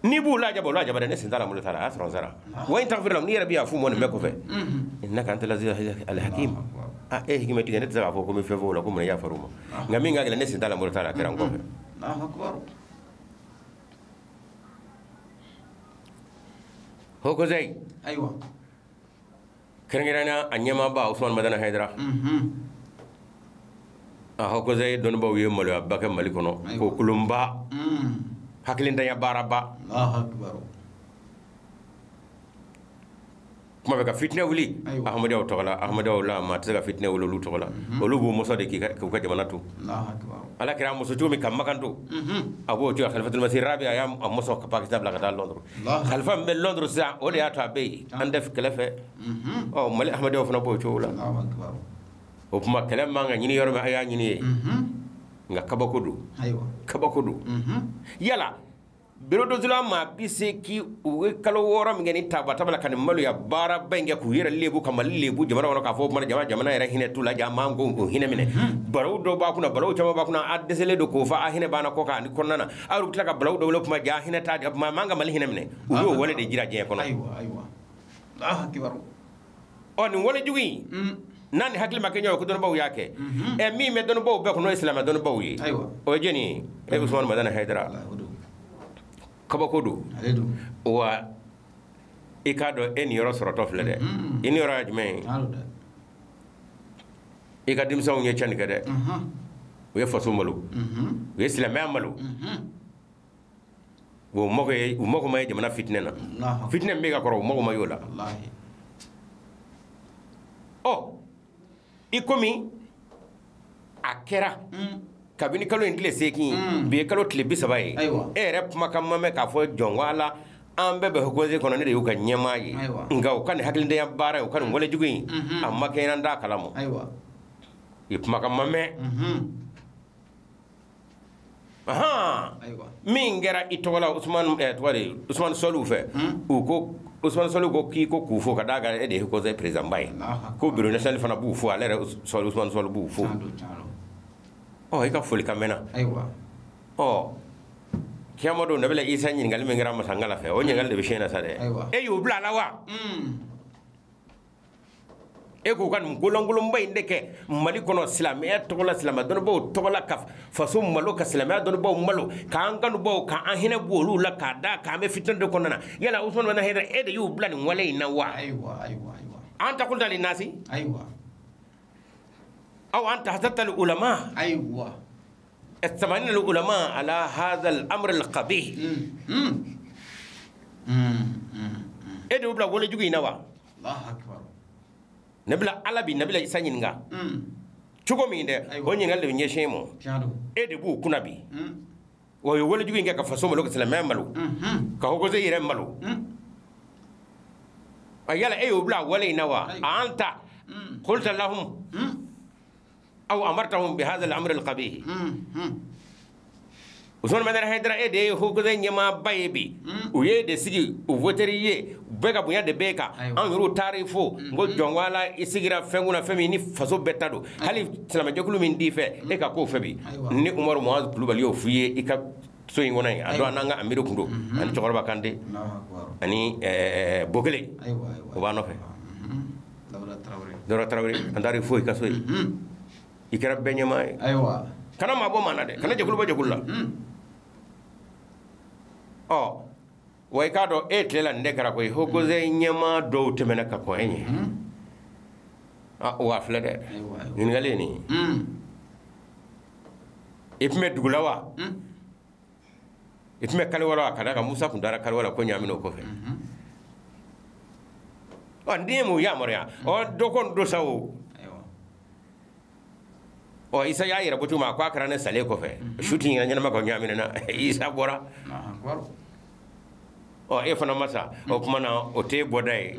N'i b'u lajaba, u lajaba dɛ, ne sen t'a la, bolo t'a la, a y'a sɔrɔ n sara. Wa in taghfir lahum, n'i yɛrɛ bɛ yafa u ma nin bɛɛ kɔfɛ, innaka antal aziz al hakim. A e hikima tigɛ, ne tɛ se k'a fɔ ko n bɛ fɛn fɔ o la ko mun yafar'u ma, nka min ka gɛlɛn, ne sen t'a la, bolo t'a la, a kɛra n kɔfɛ. Allahu akbar. Haut Conseil. Ayiwa. Kɛrɛnkɛrɛnnenya a ɲɛmaaba Usumani Madani Hayidara. A Haut Conseil dɔnnibaw ye maloyaba kɛ Mali kɔnɔ, ko kolonba, hakilintanya baaraba. Allahu akbar. Kuma bɛ ka fitinɛ wuli Ahmadiyyaw tɔgɔ la, Ahmadiyyaw la maa tɛ se ka fitinɛ wuli olu tɔgɔ la. Olu b'u mɔsɔn de k'u ka jamana to. Ala kɛra muso cogo min ka Makan to, a b'o cogo. Khalifatul Masih Rabi a y'a mɔsɔn ka Pakistan bila ka taa Londres. Khalifa min bɛ Londres sisan, o de y'a to a bɛ yen, an tɛ kɛlɛ fɛ. Ɔ Mali Ahmadiyyaw fana b'o cogo la. O tuma kɛlɛ man ka ɲini yɔrɔ min, a y'a ɲini yen. Nka kabako don. Kabako don. Yala bureau dɔ maa 80 u ye kalo 6 min kɛ ni taba taba la ka nin maloya baaraba in kɛ k'u yɛrɛ lebu ka Mali lebu jamana kɔnɔ, k'a fɔ o tuma jamana yɛrɛ hinɛ t'u la, ja man k'o hinɛ minɛ. Balawu dɔw b'a kunna, balawu caman b'a kunna, a dɛsɛlen don k'o fɔ, a hinɛ banna kɔ kan ani kɔnɔna na. Aw bɛ tila ka balawu dɔw wele kuma, ja hinɛ t'a di, maa man ka Mali hinɛ minɛ. U y'o wale de jira diɲɛ kɔnɔ. Ayiwa, ayiwa. Allahu akbar. Ɔ nin wale jugu in, n'a ni hakili ma kɛ ɲɔgɔn ye ko dɔnnibaw y'a kɛ. Ɛ min bɛ dɔnnibaw bɛɛ kɔnɔ, o ye silamɛ dɔnnibaw ye. O ye jɔnni ye? E Usumani Madani Hayidara. Kabako don. Wa i k'a dɔn e niyɔrɔ sɔrɔtɔ filɛ dɛ. I niyɔrɔ ye jumɛn ye? I ka denmisɛnw ye tiɲɛni kɛ dɛ. U ye faso malo, u ye silamɛya malo. U mago ma ye jamana fitinɛ na. Fitinɛ min bɛ ka kɔrɔ, u mago ma y'o la. Ɔ i komi a kɛra kabini kalo in tile 8, bi ye kalo tile 30 ye, e yɛrɛ kumakan ma mɛn k'a fɔ jɔn ko Ala, an bɛɛ bɛ Haut Conseil kɔnɔ, ne de y'u ka ɲɛmaa ye. Nka u ka nin hakilintanya baara in, u ka nin wale jugu in, a ma kɛ n t'a kalama. I kumakan ma mɛn. Min kɛra i tɔgɔ la Usumani, tɔgɔ de Usumani Sɔliw fɛ, u ko Usumani Sɔliw ko k'i ko k'u fo ka d'a kan e de ye Haut Conseil président ba ye. Ko bureau national fana b'u fo, ale yɛrɛ Usumani Sɔliw b'u fo. Ɔ i ka folikan mɛnna. Ɔ kiyama don, Nabila Isa ɲininkali min kɛra masangala fɛ, o ɲininkali de bɛ siɲɛ na sa dɛ. E y'u bila a la wa? E k'u ka nin kolankolonba in de kɛ Mali kɔnɔ silamɛya tɔgɔ la, silamɛ dɔnnibaw tɔgɔ la, ka faso malo, ka silamɛya dɔnnibaw malo, k'an kanubaw, k'an hinɛ bɔ olu la, k'a da k'an bɛ fitinɛ de kɔnɔna na. Yala Usumani Madani Hayidara, e de y'u bila nin wale in na wa? Anta qulta linnasi? أو أنت حسدت العلماء؟ أيوة. 80 العلماء على هذا الأمر القبيح. E de y'u bila wale jugu in na wa? Allahu akbar. Nabila Ala bi Nabila Isa ɲininka. Cogo min dɛ, o ɲininkali de bɛ ɲɛsin e ma. E de b'u kunna bi. Wa u ye wale jugu in kɛ ka faso malo, ka silamɛya malo, ka Haut Conseil yɛrɛ malo. A yala e y'u bila wale in na wa? Anta Qulta lahum aw amartahum bi hadha al-amr al-qabih. Usman Madani Haidara e de ye Haut Conseil ɲɛmaaba ye bi u ye de sigi u voteri ye u bɛɛ ka bonya de b'e kan anw yɛrɛw taar'i fo n ko jɔn ko Ala i sigira fɛn kunna fɛn min ni faso bɛɛ ta don hali silamɛjɛkulu min t'i fɛ e ka k'o fɛ bi ni Umaru Muhazi Kulubali y'o f'i ye i ka so in kɔnɔ yen a don an n'an ka amiru kun don ani cɛkɔrɔba Kante ani Bokele o b'a nɔfɛ Dawuda Tarawele an taar'i fo i ka so yen i kɛra bɛɛ ɲɛmaa ye kana maa bɔ maa na dɛ kana jɛkulu bɔ jɛkulu la. Ɔ wa i k'a dɔn e tile la nin de kɛra koyi Haut Conseil ɲɛmaa dɔw tɛmɛna ka kɔn e ɲɛ wa filɛ dɛ ɲininkali ye nin ye i tun bɛ dugu la wa i tun bɛ kaliwa la wa ka d'a kan Musa tun taara kaliwa la ko ɲaamina o kɔfɛ ɔ n den ye mun yamaruya ɔ dɔ ko don sa o ɔ Isa y'a yɛrɛ bɔ cogo min a ko a kɛra ne salen kɔfɛ su ti ɲɛnama ka ɲaamina na Isa bɔra ɔ e fana ma sa o tuma na o t'e bɔda ye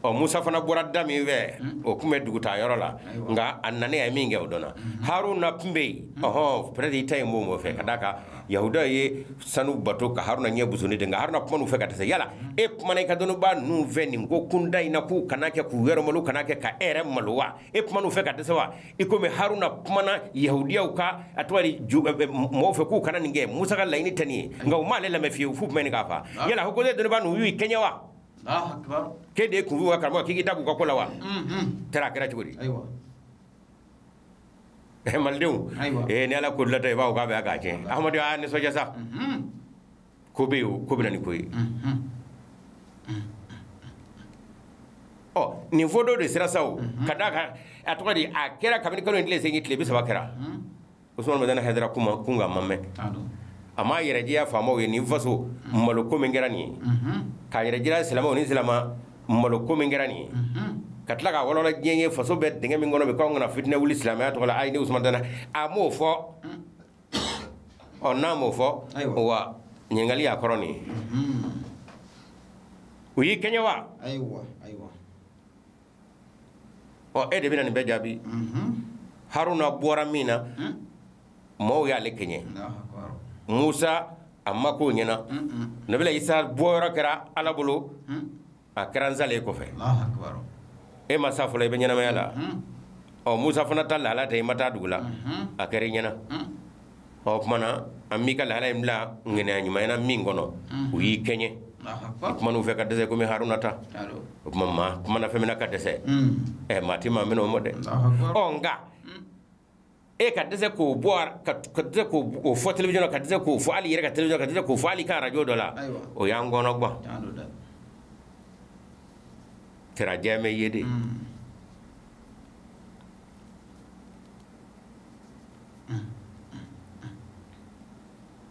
ɔ Musa fana bɔra da min fɛ o tun bɛ dugutaa yɔrɔ la nka a nanen a ye min kɛ o dɔnna Haruna tun bɛ yen ɔhɔn peut-être i ta in b'o fɛ ka d'a kan Yahudaw ye sanu bato ka Haruna ɲɛ busuni de nka Haruna kuma n'u fɛ ka dɛsɛ yala e kumana i ka dɔnnibaa ninnu fɛ nin ko kunda in na k'u kana kɛ k'u yɛrɛ malo kana kɛ ka e yɛrɛ malo wa e kuma n'u fɛ ka dɛsɛ wa i komi Haruna kumana Yahudiyaw ka a tɔgɔ di mɔgɔw fɛ k'u kana nin kɛ Musa ka laɲini tɛ nin ye nka u m'ale lamɛn fiyewu f'u tun bɛ nin k'a fa yala Haut Conseil dɔnnibaa ninnu u y'u kɛɲɛ wa k'e de ye kunfin wa karamɔgɔ k'i k'i da k'u ka ko la wa tɛrɛ a kɛra cogo di malidenw ni Ala ko latɔ i b'a fɔ k'a bɛ k'a tiɲɛ Ahamadu y'a nisɔndiya sa ko bɛ yen o ko bɛ na ni ko ye ɔ nin fɔ dɔ de sera sa o ka d'a kan a tɔgɔ di a kɛra kabini kalo in tile 8 tile 30 kɛra Usman Madani Haidara kuma kun ka ma mɛn a m'a yɛrɛ jɛya faamaw ye nin faso malo ko min kɛra nin ye k'a yɛrɛ jira silamɛw ni silama malo ko min kɛra nin ye ka tila k'a walawala diɲɛ ye faso bɛ dingɛ min kɔnɔ bi k'anw kana fitinɛ wuli silamɛya tɔgɔ la ayi ne Usman Madani a m'o fɔ ɔ n'a m'o fɔ wa ɲininkali y'a kɔrɔ nin ye u y'i kɛɲɛ wa ɔ e de bɛna nin bɛɛ jaabi Haruna bɔra min na maaw y'ale kɛɲɛ Musa a ma k'o ɲɛna Nabila Isa bɔyɔrɔ kɛra Ala bolo a kɛra n salen kɔfɛ e ma sa fɔlɔ i bɛ ɲɛnamaya la ɔ Musa fana ta lahala tɛ i ma taa dugu la a kɛra i ɲɛna ɔ o tuma na an b'i ka lahala in bila ŋaniya ɲumanya na min kɔnɔ u y'i kɛɲɛ i kuma n'u fɛ ka dɛsɛ komi Haruna ta o tuma maa kumana fɛn min na ka dɛsɛ ɛ maa ti maa minɛ o ma dɛ ɔ nka e ka dɛsɛ k'o bɔ ka dɛsɛ k'o fɔ télévision na ka dɛsɛ k'o fɔ hali yɛrɛ ka télévision ka dɛsɛ k'o fɔ hali ka radio dɔ la o y'an kɔnɔ gan tɛra jɛmɛ ye de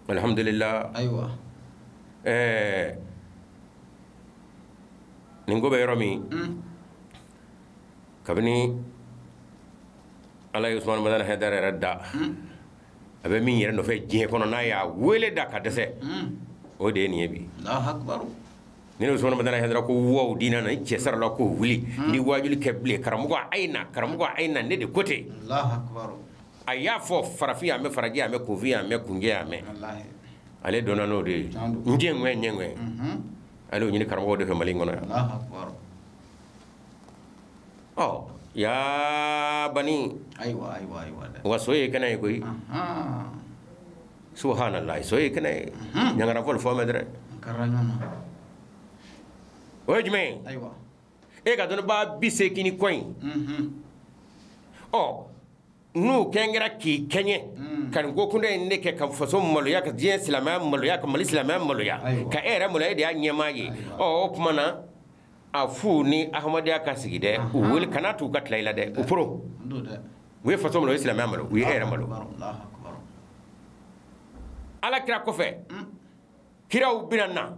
alhamdulillah nin ko bɛ yɔrɔ min kabini Ala ye Usman Madani Haidara yɛrɛ da a bɛ min yɛrɛ nɔfɛ diɲɛ kɔnɔ n'a y'a wele da ka dɛsɛ o de ye nin ye bi ni Usman Madani Haidara ko waw diinɛ na i cɛ sara la k'o wuli ni waajuli kɛ bilen karamɔgɔ a ye na karamɔgɔ a ye na ne de ko ten a y'a fɔ farafin y'a mɛn farajɛ y'a mɛn kunfin y'a mɛn kunjɛ y'a mɛn ale donna n'o de ye n jɛ ŋwɛ ɲɛ ŋwɛ ale y'o ɲini karamɔgɔw de fɛ Mali in kɔnɔ yan ɔ yaa bani wa so ye kɛnɛ ye koyi subhanallah so ye kɛnɛ ye ɲangara fɔli fɔ mɛ dɛrɛ o ye jumɛn ye e ka dɔnnibaa 80 ni kɔ in ɔ n'u kɛn kɛra k'i kɛɲɛ ka nin ko kunda in de kɛ ka faso maloya ka diɲɛ silamɛya maloya ka Mali silamɛya maloya ka e yɛrɛ maloya e de y'a ɲɛmaa ye ɔ o tuma na a fu ni Ahmadenya ka sigi dɛ u wele kana t'u ka tila i la dɛ u poro u ye faso malo u ye silamɛya malo u ye e yɛrɛ malo Ala kira kɔfɛ kiraw bɛna na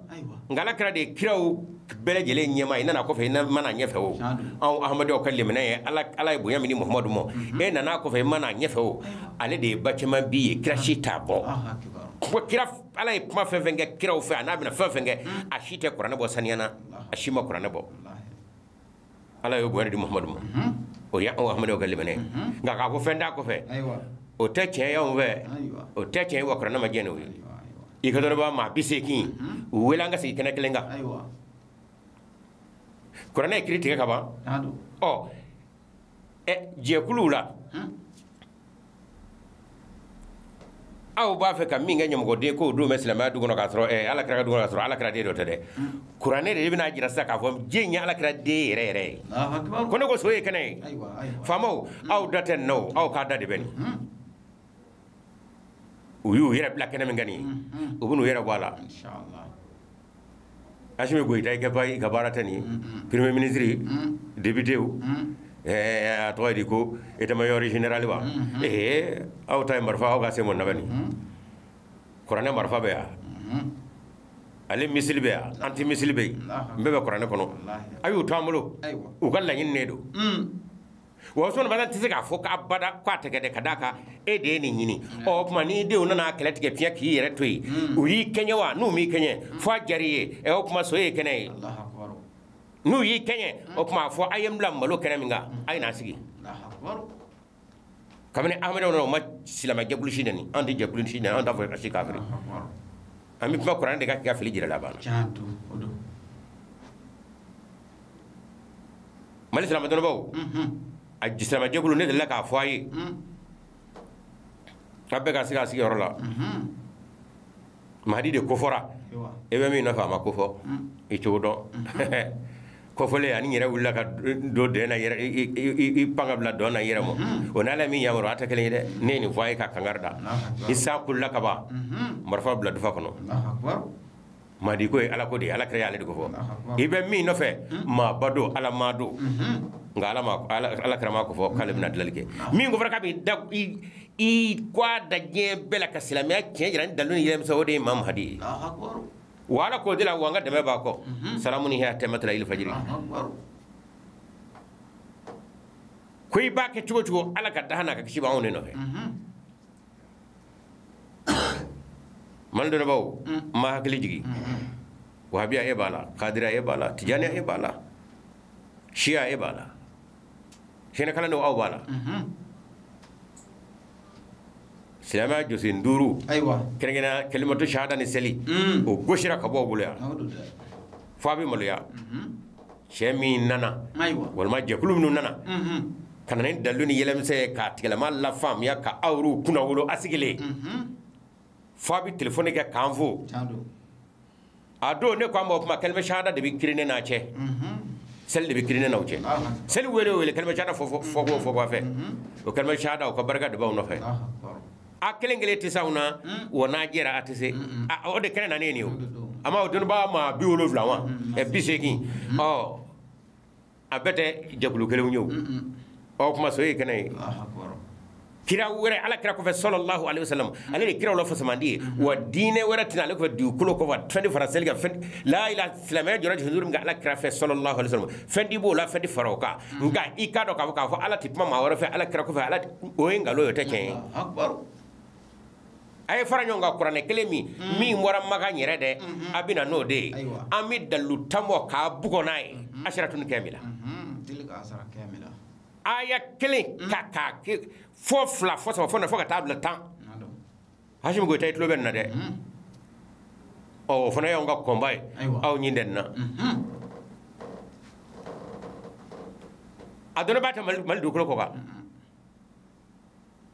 nka Ala kira de ye kiraw bɛɛ lajɛlen ɲɛmaa i nana kɔfɛ i ma na ɲɛfɛ o anw Ahmadiyyaw ka limaniya ye Ala ye bonya min di Muhamadu ma e nana kɔfɛ i ma na ɲɛfɛ o ale de ye ba caman bi ye kira si t'a bɔ kira Ala ye kuma fɛn fɛn kɛ kiraw fɛ a n'a bɛna fɛn fɛn kɛ a si tɛ kuranɛ bɔ saniya na a si ma kuranɛ bɔ Ala y'o bonya di Muhamadu ma o y'anw Ahmadu ka limaniya nka k'a fɔ fɛn t'a kɔfɛ o tɛ tiɲɛ ye anw fɛ o tɛ tiɲɛ ye wa kuranɛ ma jɛn n'o ye i ka dɔnnibaa maa 80 u wele an ka sigi kɛnɛ kelen kan kuranɛ ye kiiri tigɛ ka ban ɔ jɛkuluw la aw b'a fɛ ka min kɛ ɲɛmɔgɔden k'o don bɛ silamɛya du kɔnɔ k'a sɔrɔ ala kira ka du kɔnɔ k'a sɔrɔ ala kira den dɔ tɛ dɛ kuranɛ de bɛna jira sisan k'a fɔ diɲɛ ye ala kira den yɛrɛ yɛrɛ ye ko ne ko so ye kɛnɛ ye faamaw aw da tɛ nin na o aw k'a da de bɛ nin u y'u yɛrɛ bila kɛnɛ min kan nin ye u bɛn'u yɛrɛ bɔ a la Assimi Goïta i ka baara tɛ nin ye premier ministre député a tɔgɔ ye di ko état-major général wa aw ta ye marifa aw ka se mɔn nabɛ nin kuranɛ marifa bɛ yan ale missile bɛ yan anti missile bɛ yen n bɛɛ bɛ kuranɛ kɔnɔ a y'u to an bolo u ka laɲini de don wa Usumani Madani tɛ se k'a fɔ k'a bada k'a tɛ kɛ dɛ ka d'a kan e de ye nin ɲini ɔ o tuma n'i denw nana kɛlɛ tigɛ fiɲɛ k'i yɛrɛ to yen u y'i kɛɲɛ wa n'u m'i kɛɲɛ f'a diyar'i ye o tuma so ye kɛnɛ ye n'u y'i kɛɲɛ o tuma a fɔ a ye n bila malo kɛnɛ min kan a ye n'a sigi kabini Ahmadu nana o ma silamɛ jɛkulu si nɛni an tɛ jɛkulu si nɛni an t'a fɔ ka si kafiri an bɛ kuma kuranɛ de kan k'i ka fili jira la banna Mali silamɛ dɔnnibaw a silamɛ jɛkulu ne delila k'a fɔ a ye a bɛɛ ka se k'a sigiyɔrɔ la Mahadi de kofɔra e bɛ min nɔfɛ a ma kofɔ i cogo dɔn kɔfɔlen ani yɛrɛ wulila ka don dɛn na yɛrɛ i pan ka bila dɔn na yɛrɛ ma o n'ala min yamaru a tɛ kelen ye dɛ ne ye nin fɔ a ye ka kangari da ni san kulila ka ban marifa bila dufa kɔnɔ Mahadi ko ye ala ko de ye ala kira y'ale de ko fɔ i bɛ min nɔfɛ maaba don ala maa don nka ala kira ma ko fɔ k'ale bɛna dilanli kɛ min ko fɔra k'a bɛ da i k'a da diɲɛ bɛɛ la ka silamɛya tiɲɛ jira ni dalilu ni yɛlɛmisɛn o de ye maa Mahadi ye wa ala k'o de la wa an ka dɛmɛ b'a kɔ salamu ni hɛrɛ tɛmɛtala ili fajiri ko i b'a kɛ cogo cogo ala ka daha n'a ka kisi b'anw de nɔfɛ Mali dɔnnibaw n ma hakili jigin wahabiya e b'a la kadiriya e b'a la tijaniya e b'a la siya e b'a la sɛnɛkalandenw aw b'a la silamɛya jɔsen 5 kɛrɛnkɛrɛnnenya kalimatu shahada ni seli o gosira ka bɔ aw bolo yan fo a bɛ maloya cɛ min nana walima jɛkulu minnu nana ka na ni dalilu ni yɛlɛmisɛn ye k'a tigilama lafaamuya ka aw yɛrɛw kunnawolo a sigilen fo a bɛ telefɔni kɛ k'an fo a don ne ko an ma o tuma kalima shahada de bɛ kiiri ne n'a cɛ seli de bɛ kiiri ne n'aw cɛ seli wele o wele kalima shahada fɔ fɔ fɛ o kalima shahada o ka barika de b'aw nɔfɛ a kelen kelen tɛ se anw na wa n'a jɛra a tɛ se o de kɛnɛ nanen nin ye o a ma o dɔnnibaa maa 70 wa 80 ɔ a bɛɛ tɛ jɛkulu kelenw ye o ɔ kuma so ye kɛnɛ ye kira wɛrɛ ala kira kɔfɛ sallallahu alaihi wasallam ale de kiraw la fasamandi ye wa diinɛ wɛrɛ tɛna ale kɔfɛ dugukolo kɔfɛ fɛn tɛ fara seli kan fɛn la ilaha silamɛya jɔra jɔsen duuru min kan ala kira fɛ sallallahu alaihi wasallam fɛn tɛ b'o la fɛn tɛ fara o kan nka i k'a dɔn k'a fɔ ala tɛ kuma maa wɛrɛ fɛ ala kira kɔfɛ ala o ye nkalon ye o tɛ tiɲɛ ye a ye fara ɲɔgɔn kan kuranɛ kelen min bɔra Makan yɛrɛ dɛ a bɛ na n'o de ye an bɛ dalilu tan bɔ k'a bugɔ n'a ye asharatun kamila aya kelen ka k'a fɔ 2 fɔ 3 fɔ 4 fo ka taa bila 10 Assimi Goïta i tulo bɛ nin na dɛ ɔ o fana y'anw ka kɔnba ye aw ɲin tɛ nin na a dɔnnibaa tɛ Mali dugukolo kɔ kan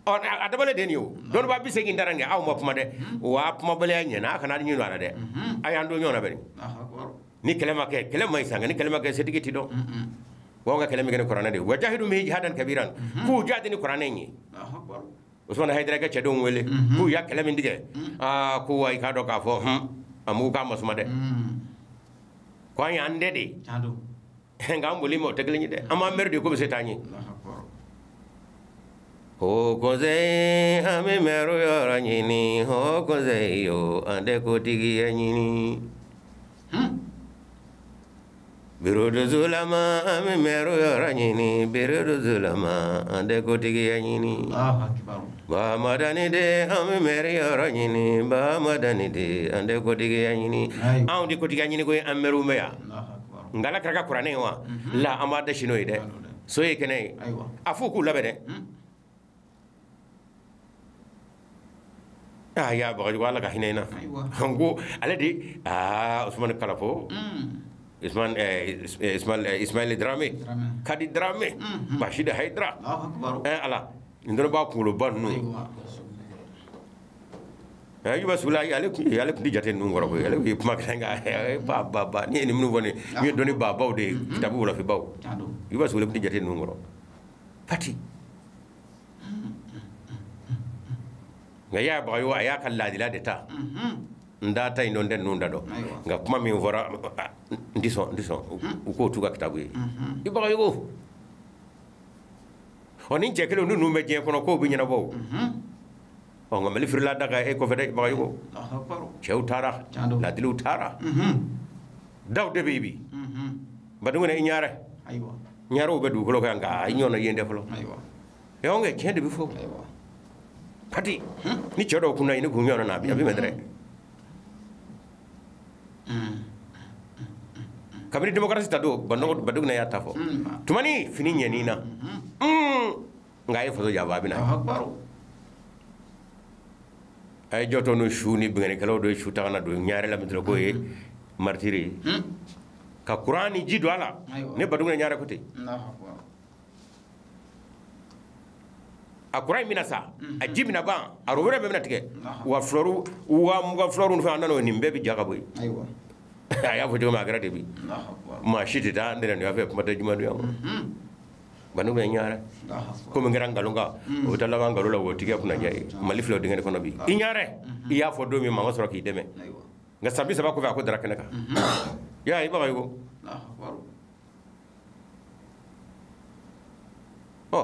ɔ a dabɔlen de ye nin ye o dɔnnibaa 80 taara nin kɛ aw ma kuma dɛ wa kumabaliya ɲɛna a kana ɲin don a la dɛ a y'an don ɲɔgɔn na bɛni ni kɛlɛ ma kɛ kɛlɛ ma ɲi sa nka ni kɛlɛ ma kɛ setigi ti dɔn wa ka kɛlɛ min kɛ ni kuranɛ de ye wa jahidu bihi jihadan kabiran k'u jihadi ni kuranɛ in ye Usumani Hayidara ka cɛdenw wele k'u ya kɛlɛ min tigɛ aa ko wa i k'a dɔn k'a fɔ a mugu k'a ma suma dɛ ko an y'an dɛ de nka an boli ma o tɛ kelen ye dɛ an b'an mɛri de ko bɛ se taa ɲɛ Haut Conseil an bɛ mɛri yɔrɔ ɲini Haut Conseil yo an tɛ kotigiya ɲini Bureau de Zulama an bɛ mɛri yɔrɔ ɲini Bureau de Zulama an tɛ kotigiya ɲini Bamadani de an bɛ mɛri yɔrɔ ɲini Bamadani de an tɛ kotigiya ɲini anw tɛ kotigiya ɲini koyi an mɛriw bɛ yan. Nka ala kira ka kuranɛ wa la an b'a dasi n'o ye dɛ so ye kɛnɛ ye a f'u k'u labɛn dɛ aa ya Bagayogo ala ka hinɛ in na n ko ale de aa Usumani Kalafo Ismaël Dramé Kadi Dramé Bachida Haidara ala nin dɔrɔn b'a kunkoloba ninnu Yuba Sula ale tun tɛ jate ninnu kɔrɔ koyi ale ye kuma kɛ nka ba ba ba ni ye nin minnu fɔ nin ye dɔnni baabaw de ye kitabu wulafibaw Yuba Sula tun tɛ jate ninnu kɔrɔ pati nka y'a Bagayogo a y'a ka laadila de ta n da ta in dɔn tɛ ninnu da dɔn nka kuma min fɔra n tɛ sɔn u k'o t'u ka kitabu ye i Bagayogo ɔ ni cɛ kelen ninnu bɛ diɲɛ kɔnɔ k'o bɛ ɲɛnabɔ o ɔ nka Mali firila da kan e kɔfɛ dɛ Bagayogo cɛw taara ladiliw taara daw de bɛ yen bi Badingone i ɲarɛ ɲarew bɛ dugukolo kan nka i ɲɔgɔnna yen tɛ fɔlɔ ɛ tiɲɛ de bɛ fɔ pati ni cɛ dɔw kunna i ni kun ɲɔgɔnna na a bɛ mɛn dɛ kabini démocratie ta don Badingone y'a ta fɔ tumani fini ɲɛni na nka a ye faso janfa a bɛ na a ye jɔtɔ n'o su ni binkannikɛlaw dɔ ye su ta ka na don ɲare la min k'o ye martyr ye ka kuran ni ji don a la ne Badingone ɲare ko ten a kuran in bɛna sa a ji bɛna ban a robinet bɛɛ bɛna tigɛ wa fleur wa 20 fleur ni fɛn an nana nin bɛɛ bɛ ja ka bɔ yen a y'a fɔ cogo min a kɛra de bi maa si tɛ taa ntɛnɛndonya fɛ kuma tɛ jumadonya ma Badingone ɲare komi kɛra nkalon kan o bɛ taa laban nkalon la o tigɛ kunna diya ye Mali filɛ o dingɛ de kɔnɔ bi i ɲare i y'a fɔ don min maa ma sɔrɔ k'i dɛmɛ nka san 30 kɔfɛ a ko dara kɛnɛ kan ya i Bagayogo ɔ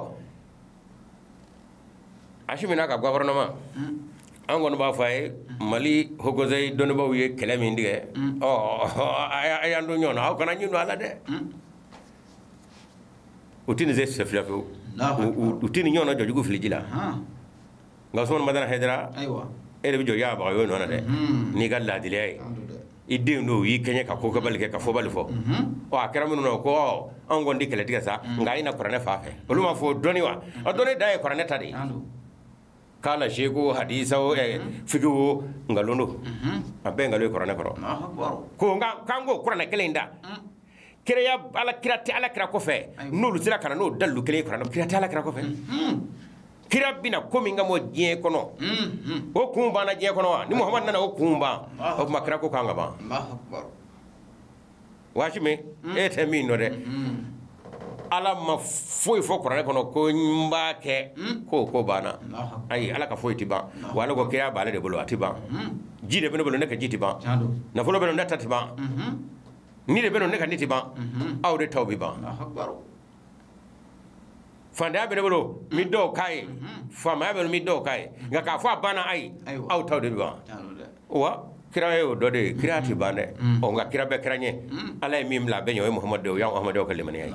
Assimi n'a ka gouvernement an kɔni b'a fɔ a ye Mali Haut Conseil dɔnnibaw ye kɛlɛ min tigɛ ɔ a y'an don ɲɔgɔn na aw kana ɲin don a la dɛ u tɛ nin se sɛfila fewu u tɛ nin ɲɔgɔn na jɔjugu fili ji la nka Usumani Madani Hayidara e de bɛ jɔ ya Bagayogo nɔ na dɛ n'i ka laadiliya ye i den dɔw y'i kɛɲɛ ka kokɛbali kɛ ka fɔbali fɔ ɔ a kɛra minnu na ko anw kɔni tɛ kɛlɛ tigɛ sa nka a ye na kuranɛ fa fɛ olu m'a fɔ dɔnni wa dɔnni dan ye kuranɛ ta de ye k'a la seko hadisa o fiki o nkalon don a bɛɛ nkalon ye kuranɛ kɔrɔ ko nka k'an k'o kuranɛ kelen in da kiraya ala kira tɛ ala kira kɔfɛ n'olu sera ka na n'o dalilu kelen ye kuranɛ kira tɛ ala kira kɔfɛ kira bɛna ko min kama diɲɛ kɔnɔ o kun banna diɲɛ kɔnɔ wa ni Muhamadu nana o kun ban o tuma kira ko kan ka ban waati min e tɛ min dɔn dɛ ala ma foyi fɔ kuranɛ kɔnɔ ko n b'a kɛ k'o ko banna ayi ala ka foyi tɛ ban wa ale ko kira b'ale de bolo a tɛ ban ji de bɛ ne bolo ne ka ji tɛ ban nafolo bɛ ne ta tɛ ban ni de bɛ ne ka ni tɛ ban aw de taw bɛ ban fantanya bɛ ne bolo n bɛ dɔw k'a ye faamaya bɛ n bɛ dɔw k'a ye nka k'a fɔ a banna ayi aw taw de bɛ ban wa kira ye o dɔ de ye kira tɛ ban dɛ ɔ nka kira bɛɛ kira ɲɛ ala ye min bila a bɛɛ ɲɛ o ye Muhamadu de ye o y'anw Ahamadenw ka limaniya ye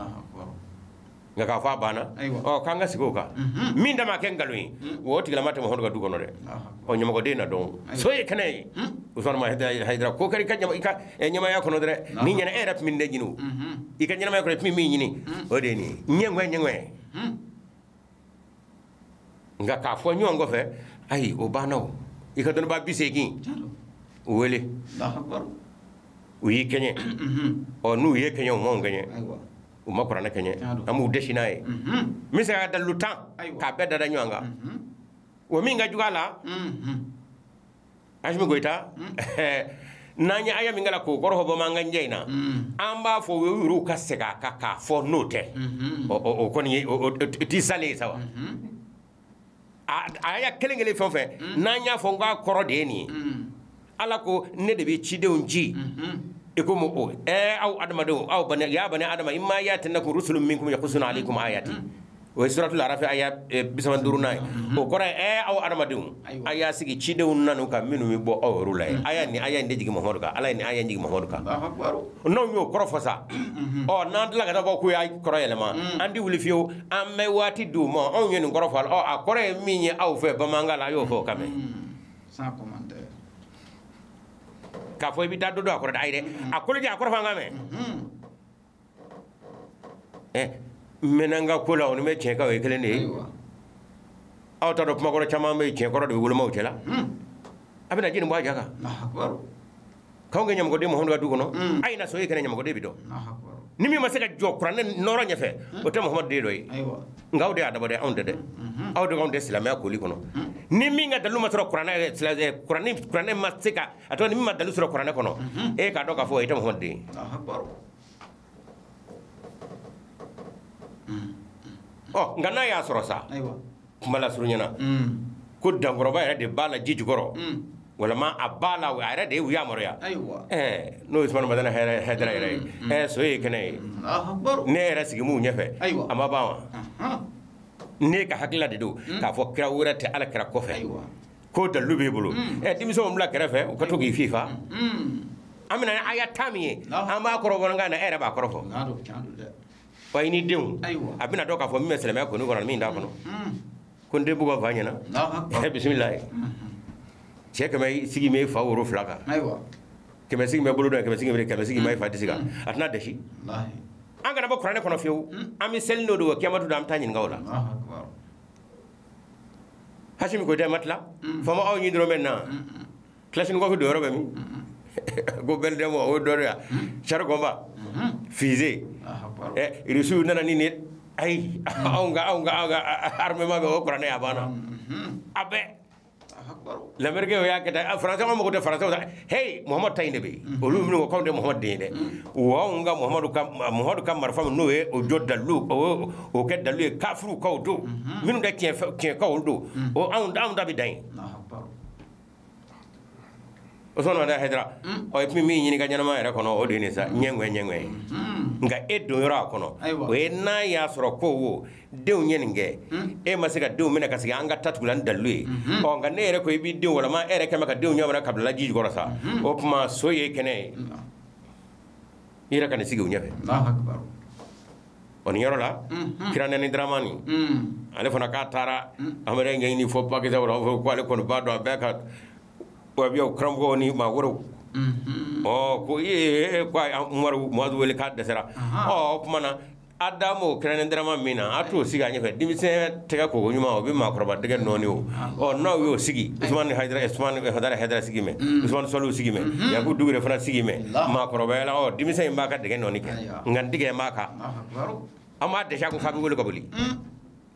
nka k'a fɔ a banna ɔ k'an ka sigi o kan min da ma kɛ nkalon ye o tigilama tɛ Muhamadu ka du kɔnɔ dɛ ɔ ɲɛmɔgɔden na dɔn so ye kɛnɛ ye Usumani Hayidara ko kɛra i ka ɲɛmaaya kɔnɔ dɛ ni ɲɛna e yɛrɛ tun bɛ nin de ɲini o i ka ɲɛnamaya kɔnɔ i tun bɛ min ɲini o de ye nin ye ɲɛŋɛ nka k'a fɔ ɲɔgɔn kɔfɛ ayi o banna o i ka dɔnnibaa 80 u wele u y'i kɛɲɛ ɔ n'u ye kɛɲɛ u m'anw kɛɲɛ u ma kuranɛ kɛɲɛ an b'u dɛsi n'a ye n bɛ se ka dalilu 10 k'a bɛɛ dada ɲɔgɔn kan o min ka jugu a la Assimi Goïta n'an ye aya min k'a la k'o kɔrɔ fɔ bamanankan jɛ in na an b'a fɔ u yɛrɛw ka segin a kan k'a fɔ n'o tɛ o kɔni ye o t'i salen ye sa wa a aya kelen kelen fɛn o fɛn n'an y'a fɔ n k'a kɔrɔ de ye nin ye ala ko ne de bɛ cidenw ci i ko o aw adamadenw aw bani ya bani adama imma ya'tiyannakum rusulun minkum yaqussuna alaykum ayati o ye suratul arafi aya 35 ye o kɔrɔ ye aw adamadenw a y'a sigi cidenw nanu ka minnu bɛ bɔ aw yɛrɛ la ye aya ni aya in de jigin Muhamadu kan ala ye ni aya in jigin Muhamadu kan n'anw y'o kɔrɔ fɔ sa ɔ n'an tila ka taa fɔ k'o y'a kɔrɔ yɛlɛma an ti wuli fiyewu an bɛ waati d'u ma anw ye nin kɔrɔ fɔ ɔ a kɔrɔ ye min ye aw fɛ bamanankan la a y'o fɔ o ka mɛn k'a fɔ i bɛ taa dɔ don a kɔrɔ dɛ ayi dɛ a kolo jɛ a kɔrɔ fɔ an ka mɛn Mɛnna n ka ko la o ni bɛ tiɲɛ kan o ye kelen de ye. Aw t'a dɔn kumakɔrɔ caman bɛ yen tiɲɛkɔrɔ de bɛ woloma o cɛ la. A bɛna jeni bɔ a ja kan. K'anw kɛ ɲamɔgɔden Muhamadu ka du kɔnɔ. A ye na so e kɛnɛ ɲamɔgɔden bi dɔn. Ni min ma se ka jɔ kuranɛ nɔrɔ ɲɛfɛ o tɛ Muhamadu den dɔ ye. Nka aw de y'a dabɔ dɛ, anw tɛ dɛ. Aw de k'anw tɛ silamɛya koli kɔnɔ. Ni min ka dalilu ma sɔrɔ kuranɛ ma se ka a tɔgɔ ni min ma dalilu sɔrɔ kuranɛ kɔnɔ e k'a dɔn k'a fɔ e tɛ Muhamadu den ye. Ɔ nka n'a y'a sɔrɔ sa kuma lasurunya ko dankɔrɔba yɛrɛ de b'a la ji jukɔrɔ walima a b'a la a yɛrɛ de y'u yamaruya n'o ye Usumani Madani Hayidara yɛrɛ ye so ye kɛnɛ ye ne yɛrɛ sigi m'u ɲɛfɛ a ma ban wa ne ka hakilila de don k'a fɔ kira wɛrɛ tɛ Ala kira kɔfɛ ko dalilu b'i bolo denmisɛnw bila kɛrɛfɛ u ka to k'i fifa an bɛna ni aya 10 min ye an b'a kɔrɔ bamanankan na e yɛrɛ b'a kɔrɔ fɔ wa i ni denw a bɛna dɔn k'a fɔ min bɛ silamɛya kɔni kɔnɔ min t'a kɔnɔ ko n den b'u ka fa ɲɛna bisimila cɛ 100 sigi bɛ fa woro 2 kan 100 sigi bɛ bolo dɔ 100 sigi bɛ 100 sigi bɛ fa disi kan a tɛna dɛsi an kana bɔ kuranɛ kɔnɔ fiyewu an bɛ seli n'o don wa kiyamatu don an bɛ taa ɲininka o la Hasimi Koyita ma tila faama aw ɲin dɔrɔn bɛ na Kalashnikov don yɔrɔ bɛ min ko bɛlidɛmɔ o ye dɔ de ya char combat fusée Irisiw nana ni nin ayi anw ka armement bɛ o kuranɛ a banna a bɛɛ l'Américain y'a kɛ tan français anw mago tɛ français la hey Muhamadu ta in de bɛ yen olu minnu ko k'anw tɛ Muhamadu den ye dɛ wa anw ka Muhamadu ka marifa min n'o ye o jɔ dalilu o kɛ dalilu ye kafiriw kaw don minnu tɛ tiɲɛkaw olu don o anw ta bɛ dan yen Usumani Madani Hayidara ɔ et puis min ɲini ka ɲɛnama yɛrɛ kɔnɔ o de ye nin sa ɲɛŋɛ ye nka e don yɔrɔ a kɔnɔ o ye n'a y'a sɔrɔ ko wo denw ye nin kɛ e ma se ka denw minɛ ka sigi an ka ta tugula ni dalilu ye ɔ nka ne yɛrɛ ko i b'i denw walama e yɛrɛ kɛmɛ ka denw ɲɔgɔn ka bila ji jukɔrɔ sa o tuma so ye kɛnɛ ye i yɛrɛ ka nin sigi u ɲɛfɛ o nin yɔrɔ la kira nɛni Dramani ale fana k'a taara Amadu ɲɛɲini fɔ Pakistan wala ko ale kɔni b'a dɔn a bɛɛ ka wabiyaw karamɔgɔw ni maa wɛrɛw ɔ ko ee ko Umaru Muazu wele k'a dɛsɛra ɔ o tuma na a da m'o kɛrɛnnen Darama min na a t'o sigi a ɲɛfɛ denmisɛn tɛgɛ koko ɲuman o bɛ maakɔrɔba dɛgɛ nɔɔni o ɔ n'aw y'o sigi Usumani Hayidara Usumani Hayidara sigi mɛ Usumani Sɔliw sigi mɛ Yakubu Dugure fana sigi mɛ maakɔrɔbaya la ɔ denmisɛn in b'a ka dɛgɛ nɔɔni kɛ nka n dɛgɛ b'a kan an b'a dɛsɛ a ko f'a bɛ wele ka boli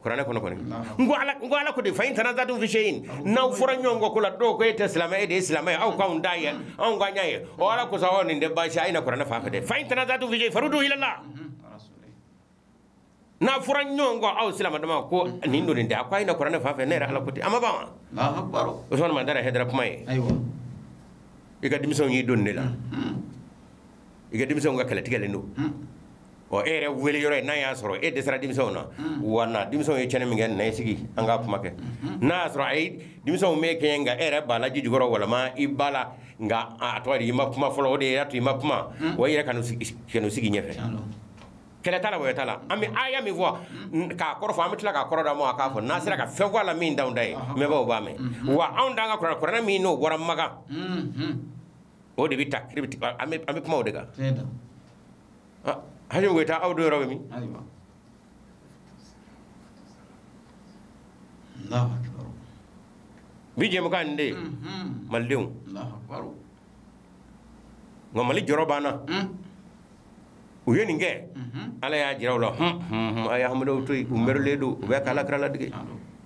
kuranɛ kɔnɔ kɔni n ko Ala ko de fa in tanazatu fi shay'in n'aw fɔra ɲɔgɔn kɔ ko la dɔw ko e tɛ silamɛ e de ye silamɛ ye aw k'anw da ye anw ka ɲa ye ɔ Ala ko sa ɔ nin tɛ baasi a ye na kuranɛ fan fɛ dɛ fa in tanazatu fi shay'in farudu ila Allah n'a fɔra ɲɔgɔn kɔ aw silamɛ dama ko nin don nin tɛ a ko a ye na kuranɛ fan fɛ ne yɛrɛ Ala ko ten a ma ban wa Usumani Madani Hayidara kuma ye i ka denmisɛnw y'i don ne la i ka denmisɛnw ka kɛlɛtigɛlen don ɔ e yɛrɛ wele yɔrɔ ye n'a y'a sɔrɔ e dɛsɛra denmisɛnw na wa na denmisɛnw ye tiɲɛni min kɛ na i sigi an ka kuma kɛ n'a y'a sɔrɔ ayi denmisɛnw m'e kɛɲɛ nka e yɛrɛ b'a la ji jukɔrɔ walama i b'a la nka a tɔgɔ di i ma kuma fɔlɔ o de y'a to i ma kuma wa i yɛrɛ ka n'u sigi ɲɛfɛ kɛlɛ t'a la wɔyɔ t'a la an bɛ aya min fɔ k'a kɔrɔ fɔ an bɛ tila k'a kɔrɔ d'a ma a k'a fɔ n'a sera ka fɛn fɔ a la min t'anw ta ye mɛbaw b'a mɛn wa anw t'an ka kuranɛ min n'o bɔra Makan o de bɛ ta an bɛ kuma o de kan. Hasimi Koyita aw don yɔrɔ bɛ min? Bi jɛmukan nin de ye malidenw nka Mali jɔyɔrɔ banna u ye nin kɛ Ala y'a jira u la a ye hamidaw to yen u mɛrulen don u bɛ ka Ala kira ladege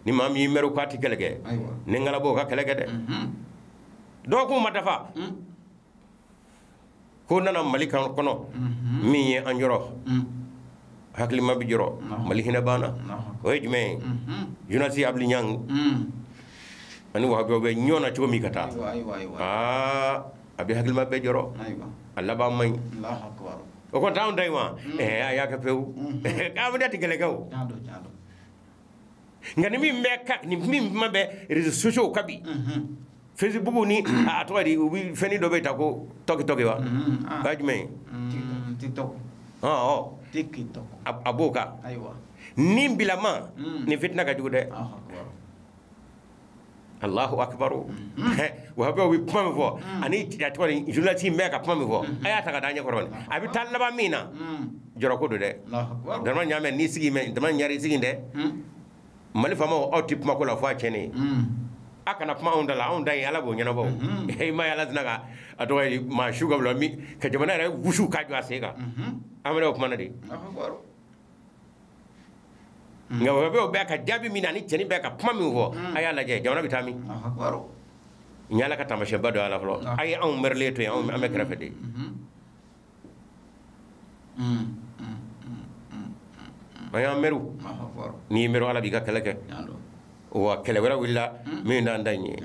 ni maa min y'i mɛru k'a tɛ kɛlɛ kɛ ni ŋalabɔ u ka kɛlɛ kɛ dɛ dɔgɔkun ma dafa ko nana Mali kɔnɔ min ye an jɔrɔ hakilima bɛ jɔrɔ Mali hinɛ banna o ye jumɛn ye journaliste Abili Ɲang ani wahabiyaw bɛ ɲɔgɔn na cogo min ka taa aa a bɛ hakilima bɛɛ jɔrɔ a laban man ɲi o kɔni t'anw ta ye wa a y'a kɛ pewu k'a bɛ tɛ kɛlɛ kɛ o nka ni min bɛ ni min kuma bɛ réseaux sociaux kan bi Facebook ni a tɔgɔ di u bɛ fɛnnin dɔ bɛ ta ko tɔki wa o ye jumɛn ye TikTok TikTok a b'o kan ni bilama nin fitina ka jugu dɛ Allahu akbar wahabiyaw bɛ kuma min fɔ ani a tɔgɔ di journaliste in bɛ ka kuma min fɔ a y'a ta ka da ɲɛkɔrɔ a bɛ taa laban min na jɔrɔko don dɛ. Dramane ɲamɛ n'i sigi mɛ Dramane ɲari sigi dɛ. Mali faamaw aw tɛ kuma ko la fo a tiɲɛnen. A kana kuma anw da la, anw da ye Ala b'o ɲɛnabɔ. I ma ye Ala tɛna ka a tɔgɔ ye maa su ka bila min ka jamana yɛrɛ wusu k'a jɔ a sen kan. An bɛ o kuma na de. Nka o bɛ o bɛɛ ka jaabi min na ani cɛnin bɛɛ ka kuma min fɔ, a y'a lajɛ jamana bɛ taa min. N ye Ala ka taamasiyɛnba dɔ y'a la fɔlɔ. A ye anw mɛrilen to yen, an bɛ kɛrɛfɛ de. An y'an mɛriw. N'i mɛriw Ala b'i ka kɛlɛ kɛ. Wa kɛlɛ wɛrɛ wulila min t'an ta in ye.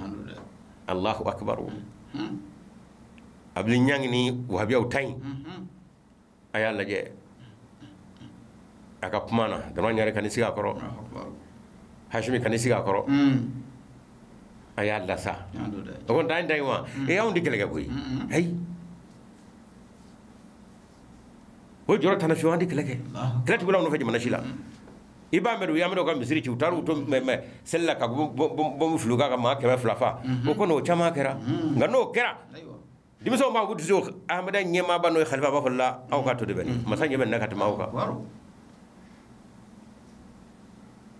Allahu akbar. Abili Ɲangi ni wahabiyaw ta in, a y'a lajɛ a ka kuma na. Dramane Ɲare ka n'i sigi a kɔrɔ, Hashimi ka n'i sigi a kɔrɔ, a y'a lasa. O kɔni t'an ta in wa? E anw tɛ kɛlɛ kɛ koyi. Ayi, o jɔrɔ tana fiyewu, an tɛ kɛlɛ kɛ. Kɛlɛ tɛ bolo anw nɔfɛ jamana si la. I b'a mɛn u y'an ka misiri ci, u taara u to seli la ka bɔnbu fili u kan ka maa 200 fa. O kɔni o caman kɛra. Nka n'o kɛra, denmisɛnw b'a fɔ dusu Ahmada ɲɛmaaba n'o ye Khalifa b'a fɔ la aw ka to de bɛ nin masa ɲɛ bɛ nin na ka tɛmɛ aw kan.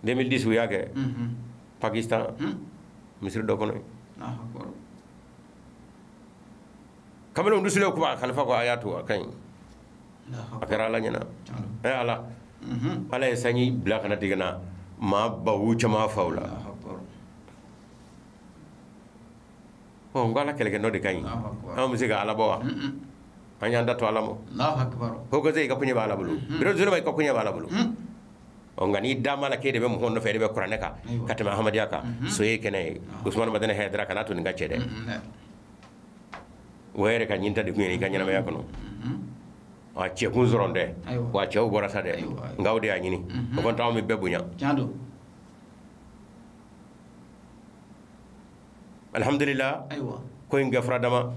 2010 u y'a kɛ Pakistan misiri dɔ kɔnɔ yen. Kamalenw dusulen ko Khalifa ko a y'a to a ka ɲi. A kɛra Ala ɲɛna. Ɛ Ala. Ala ye sanji bila kana tigɛ na maa baw caman faw la. Ɔ n ko Ala kɛlɛkɛ nɔ de ka ɲi. Anw bɛ se ka Ala bɔ wa? An y'an da to Ala ma. Ko ko i ka koɲɛ bɛ Ala bolo. Biro i ka koɲɛ bɛ Ala bolo. Ɔ nka n'i da ma la k'e de bɛ mɔgɔw nɔfɛ, e de bɛ kuranɛ kan ka tɛmɛ Ahmadiyya kan, so ye kɛnɛ ye. Usumani Madani Hayidara kana to nin ka cɛ dɛ. O yɛrɛ ka ɲinta de kun ye i ka ɲɛnamaya kɔnɔ. A cɛkun sɔrɔ dɛ, wa cɛw bɔra sa dɛ, nka o de y'a ɲini. O kɔni t'anw bɛ bɛɛ bonya. Alhamdulillah, ko in gafara dama.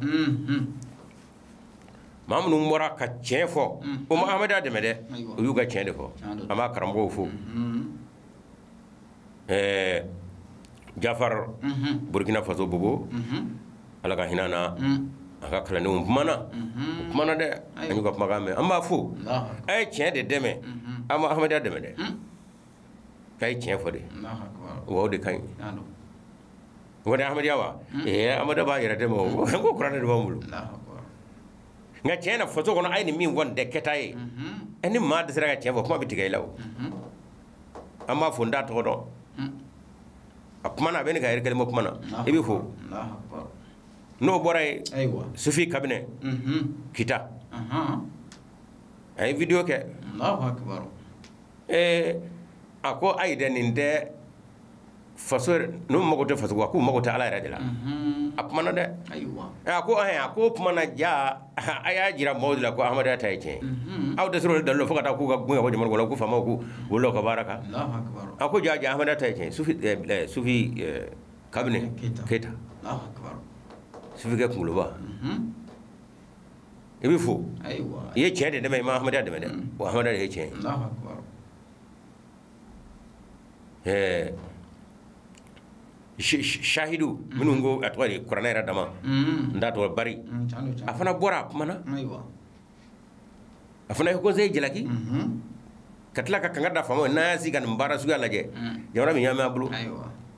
Maa minnu bɔra ka tiɲɛ fɔ, o ma Ahmadiyya dɛmɛ dɛ, u y'u ka tiɲɛ de fɔ. An b'a karamɔgɔw fo. Jafar Burkina Faso Bobo, Ala ka hinɛ na. A ka kalandenw kumana, u kumana dɛ, an y'u ka kumakan mɛn. An b'a fo, a ye tiɲɛ de dɛmɛ, an ma Ahmadiyya dɛmɛ dɛ. K'a ye tiɲɛ fɔ de, wa o de ka ɲi. O kɔni Ahmadiyya wa? Ee Ahmadiyya b'a yɛrɛ dɛmɛ o, ko kuranɛ de b'an bolo. Nka tiɲɛ na faso kɔnɔ a ye nin min fɔ nin tɛ kɛta ye. Ɛ ni maa dɛsɛra ka tiɲɛ fɔ, kuma bɛ tigɛ i la o. An b'a fo, n t'a tɔgɔ dɔn. A kumana, a bɛ ne ka yɛrɛ kelen bɔ kuma na, i bɛ fo. N'o bɔra yen, Sufi Kabinɛ Kita, a ye video kɛ. A ko ayi dɛ, nin tɛ faso, n'u mago tɛ faso ko, k'u mago tɛ Ala yɛrɛ de la. A kumana dɛ. A ko a ko kumana ja, a y'a jira mɔgɔw de la ko Ahmadiyya ta ye tiɲɛ ye. Aw dɛsɛra o dalilu fo ka taa k'u ka gɛn ka bɔ jamana kɔnɔ, ko faamaw k'u wolo ka baara kan. A ko ja ja Ahmadiyya ta ye tiɲɛ ye. Sufi Kabinɛ Keyita. Sufikɛ kunkoloba. I bɛ fo. I ye tiɲɛ de dɛmɛ, i ma Ahmadiyya dɛmɛ dɛ. Wa Ahmadiyya de ye tiɲɛ ye. Shahidu minnu ko a tɔgɔ de kuranɛ yɛrɛ dama, n t'a tɔgɔ Bari, a fana bɔra a kumana. A fana ye conseil jalaki ka tila ka kanga da faamaw ye, n'a y'a sigi ka nin baara suguya lajɛ, jamana min ɲaami a bolo.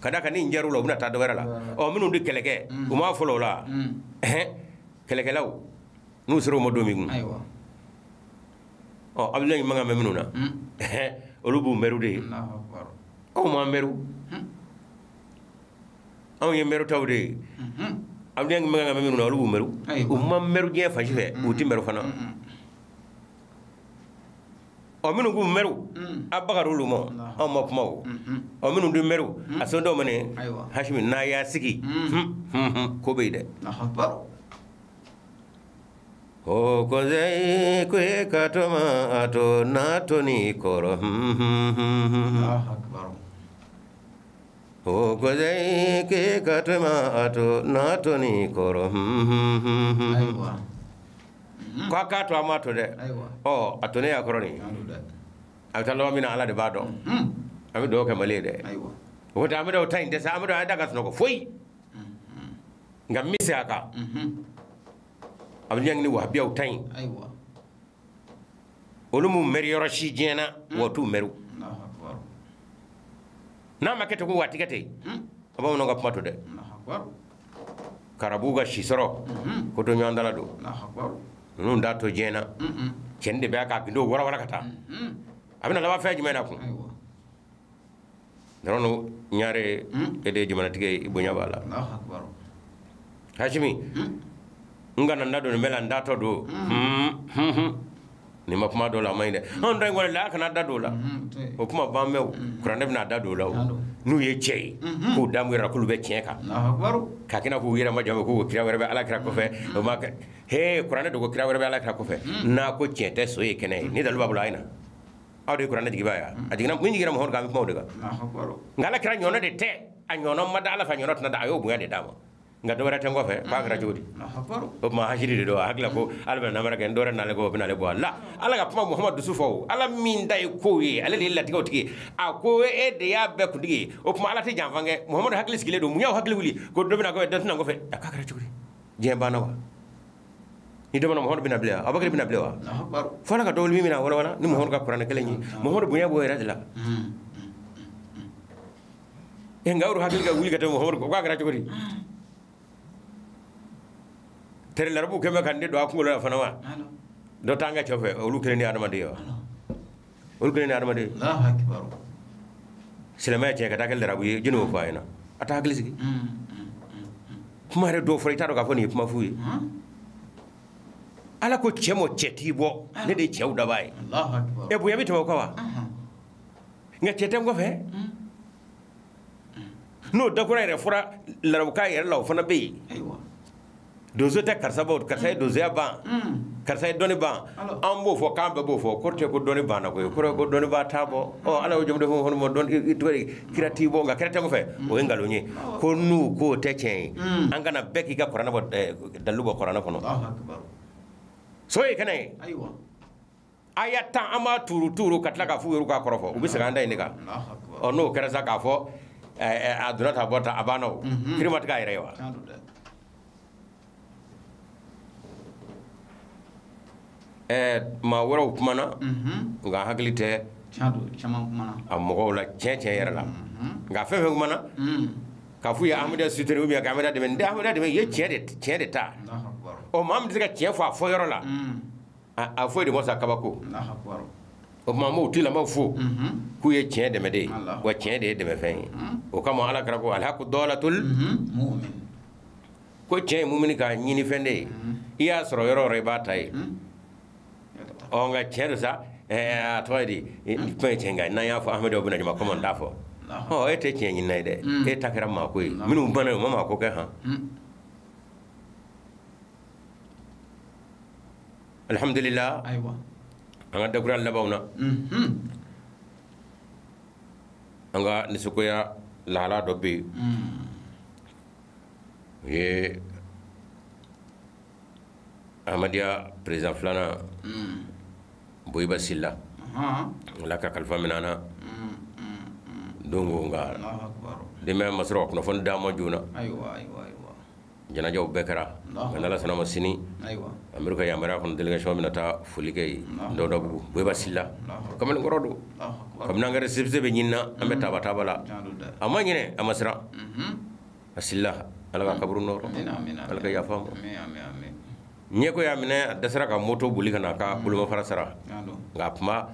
Ka d'a kan ni jar'u la, u bɛna taa dɔ wɛrɛ la. Ɔ minnu tɛ kɛlɛ kɛ, u m'a fɔlɔ o la. Kɛlɛkɛlaw n'u sera u ma don min kun. Ɔ Abdoulaye man kan bɛ minnu na, olu b'u mɛriw de ye. Anw m'an mɛriw. Anw ye mɛriw taw de ye. Abdoulaye man kan bɛ minnu na, olu b'u mɛriw. U ma mɛriw diɲɛ fan si fɛ, u tɛ mɛriw fana. Ɔ minnu k'u mɛriw, a bagar'olu olu ma, anw ma kuma o. Ɔ minnu tɛ mɛriw, a sɔn dɔw ma nin, Hashimi n'a y'a sigi, ko bɛ yen dɛ. O conseil ko e ka to ma a to n'a to ni kɔrɔ. O conseil ko e ka to ma a to n'a to ni kɔrɔ. Ko a k'a to a ma to dɛ. Ɔ a to ne y'a kɔrɔ nin. A bɛ taa laban min na Ala de b'a dɔn. An bɛ dugawu kɛ Mali ye dɛ. O tɛ Amadu ta in tɛ sa, Amadu a ye da ka sunɔgɔ foyi. Nka min se a kan, a bɛ ɲangi ni wahabiyaw ta in. Olu m'u mɛri yɔrɔ si diɲɛ na wa u t'u mɛri. N'a ma kɛ ten ko waati kɛ ten, a bamananw ka kuma to dɛ. Karabuw ka si sɔrɔ ko to ɲɔgɔn dala don. Ninnu t'a to diɲɛ na. Cɛnin de bɛ k'a gindo warawara ka taa. A bɛna laban fɛn jumɛn na kun? Dɔrɔn ɲare e de ye jamanatigi ye, i bonya b'a la. Hasimi, n kana n da don nin bɛɛ la, n datɔ don. Nin ma kuma dɔw la a ma ɲi dɛ. Anw ta in kɔni la a kana da don o la. O kuma b'an mɛn o. Kuranɛ bɛna da don o la o. N'u ye cɛ ye, k'u da mun yɛrɛ k'olu bɛ tiɲɛ kan. K'a kɛ n'a k'u yɛrɛ ma jama k'u kira wɛrɛ bɛ ala kira kɔfɛ. O ma kɛ hee kuranɛ dogo kira wɛrɛ bɛ ala kira kɔfɛ. N'a ko tiɲɛ tɛ so ye kɛnɛ ye. Ni dalu b'a bolo a ye na. Aw de ye kuranɛ jigiba ye. A jiginna min jiginna Muhamadu kan an bɛ kuma o de kan. Nka ala kira ɲɔgɔnna de tɛ. A ɲɔgɔnna ma da ala fɛ, a ɲɔgɔnna tɛna da, a y'o bonya de d'a ma. Nka dɔ wɛrɛ tɛ n kɔfɛ k'a kɛra cogo di? O tuma hasidi de don. A hakili la ko ala bɛna namara kɛ, n dɔ wɛrɛ n'ale kɔ o bɛna ale bɔ a la. Ala ka kuma Muhamadu dusu fɔ o. Ala min da ye kow ye, ale de ye latigɛw tigi ye. A ko e de y'a bɛɛ kuntigi ye. O tuma ala tɛ janfa kɛ. Muhamadu hakili sigilen don. Mun y'aw hakili wuli ko dɔ bɛna kɔfɛ, dɔ tɛna kɔfɛ? A k'a kɛra cogo di? Diɲɛ banna wa? Ni dɔ bɛna Muhamadu bɛna bilen wa? Abubakar bɛna bilen wa? Fo ala ka dɔ wuli min bɛna walawala ni Muhamadu ka kuranɛ kelen ye. Muhamadu bonya b'o yɛrɛ de la. Nka aw hakili ka wuli ka tɛmɛ Muhamadu kɔ, k'a kɛra cogo di? Tere larabu kɛmɛ ka ne don a kunkolo la fana wa? Dɔ t'an ka cɛw fɛ, olu kelen ni hadamaden ye wa? Olu kelen ni hadamaden ye. Silamɛya tiɲɛ ka taa kɛ larabu ye, jɔnni y'o fɔ a ɲɛna? A t'a hakili sigi. Kuma yɛrɛ dɔw fɔra i t'a dɔn k'a fɔ nin ye kuma fu ye. Ala ko cɛ ma cɛ t'i bɔ, ne de ye cɛw dabaa ye. E bonya bɛ tɛmɛ o kan wa? Nka cɛ tɛ n kɔfɛ. N'o dakura yɛrɛ fɔra larabukan yɛrɛ la, o fana bɛ yen. Donso tɛ karisa bɔ, karisa ye donsoya ban, karisa ye dɔnni ban. An b'o fɔ, k'an bɛɛ b'o fɔ. Kɔrɔ tɛ ko dɔnni banna koyi, kɔrɔ ko dɔnni b'a t'a bɔ. Ɔ ala y'o jamu de fɔ ma dɔnni tɔgɔ kira t'i bɔ, nka kira tɛ kɔfɛ, o ye nkalon ye. Ko n'u k'o tɛ tiɲɛ ye, an kana bɛɛ k'i ka kuranɛ bɔ, dalilu bɔ kuranɛ kɔnɔ. So ye kɛnɛ ye. Aya tan an b'a tuuru tuuru ka tila k'a f'u yɛrɛ k'a kɔrɔfɔ, u bɛ segin an da in de kan. Ɔ n'o kɛra sa k'a fɔ a donna ta bɔ ta a banna o. Kiri ma tigɛ a yɛrɛ ye wa? Maa wɛrɛw kumana, nka hakili tɛ a mɔgɔw la tiɲɛ tiɲɛ yɛrɛ la. Nka fɛn fɛn kumana k'a f'u ye Ahmadiyya soutenir ou bien ka Ahmadiyya dɛmɛ, n tɛ Ahmadiyya dɛmɛ, i ye tiɲɛ de ta. Ɔ maa min tɛ se ka tiɲɛ fɔ a fɔ yɔrɔ la, a foyi de ma sa kabako. O tuma an b'o tigilamɔgɔw fo k'u ye tiɲɛ dɛmɛ de ye, wa tiɲɛ de ye dɛmɛfɛn ye. O kama ala kɛra ko alhaku dɔlatul mu'min, ko tiɲɛ ye mumini ka ɲini fɛn de ye. I y'a sɔrɔ yɔrɔ o yɔrɔ i b'a ta ye. Ɔ nka tiɲɛ don sa, a tɔgɔ ye di, kuma ye tiɲɛ, nka n'an y'a fɔ Ahmadiyyaw bɛna jama komi n t'a fɔ. Ɔ e tɛ tiɲɛ ɲinina ye dɛ, e ta kɛra maako ye. Minnu banna u ma maako kɛ han. Alhamdulillah, an ka dakura labanw na, an ka nisɔngoya lahala dɔ bɛ yen. O ye Ahmadiyya président filanan Boyiba Sila. Ala ka kalifa minɛ an na don ko, nka denbaya ma sɔrɔ ka kunnafoni d'a ma joona. Janajaw bɛɛ kɛra, nka n'Ala sɔnna ma sini Amiru ka yamaruya kɔnɔ délégation bɛna taa foli kɛ yen Dawudabugu. Boyiba Sila kamalenkɔrɔ don. Kabini an ka récépissé bɛ ɲini na, an bɛ taaba taaba la. A ma ɲinɛ, a ma siran. A Sila, Ala ka kaburu nɔrɔ, Ala ka yafa a ma. Ɲɛko y'a minɛ, a dɛsɛra ka moto boli ka na a ka bolomafara sara. Nka a kuma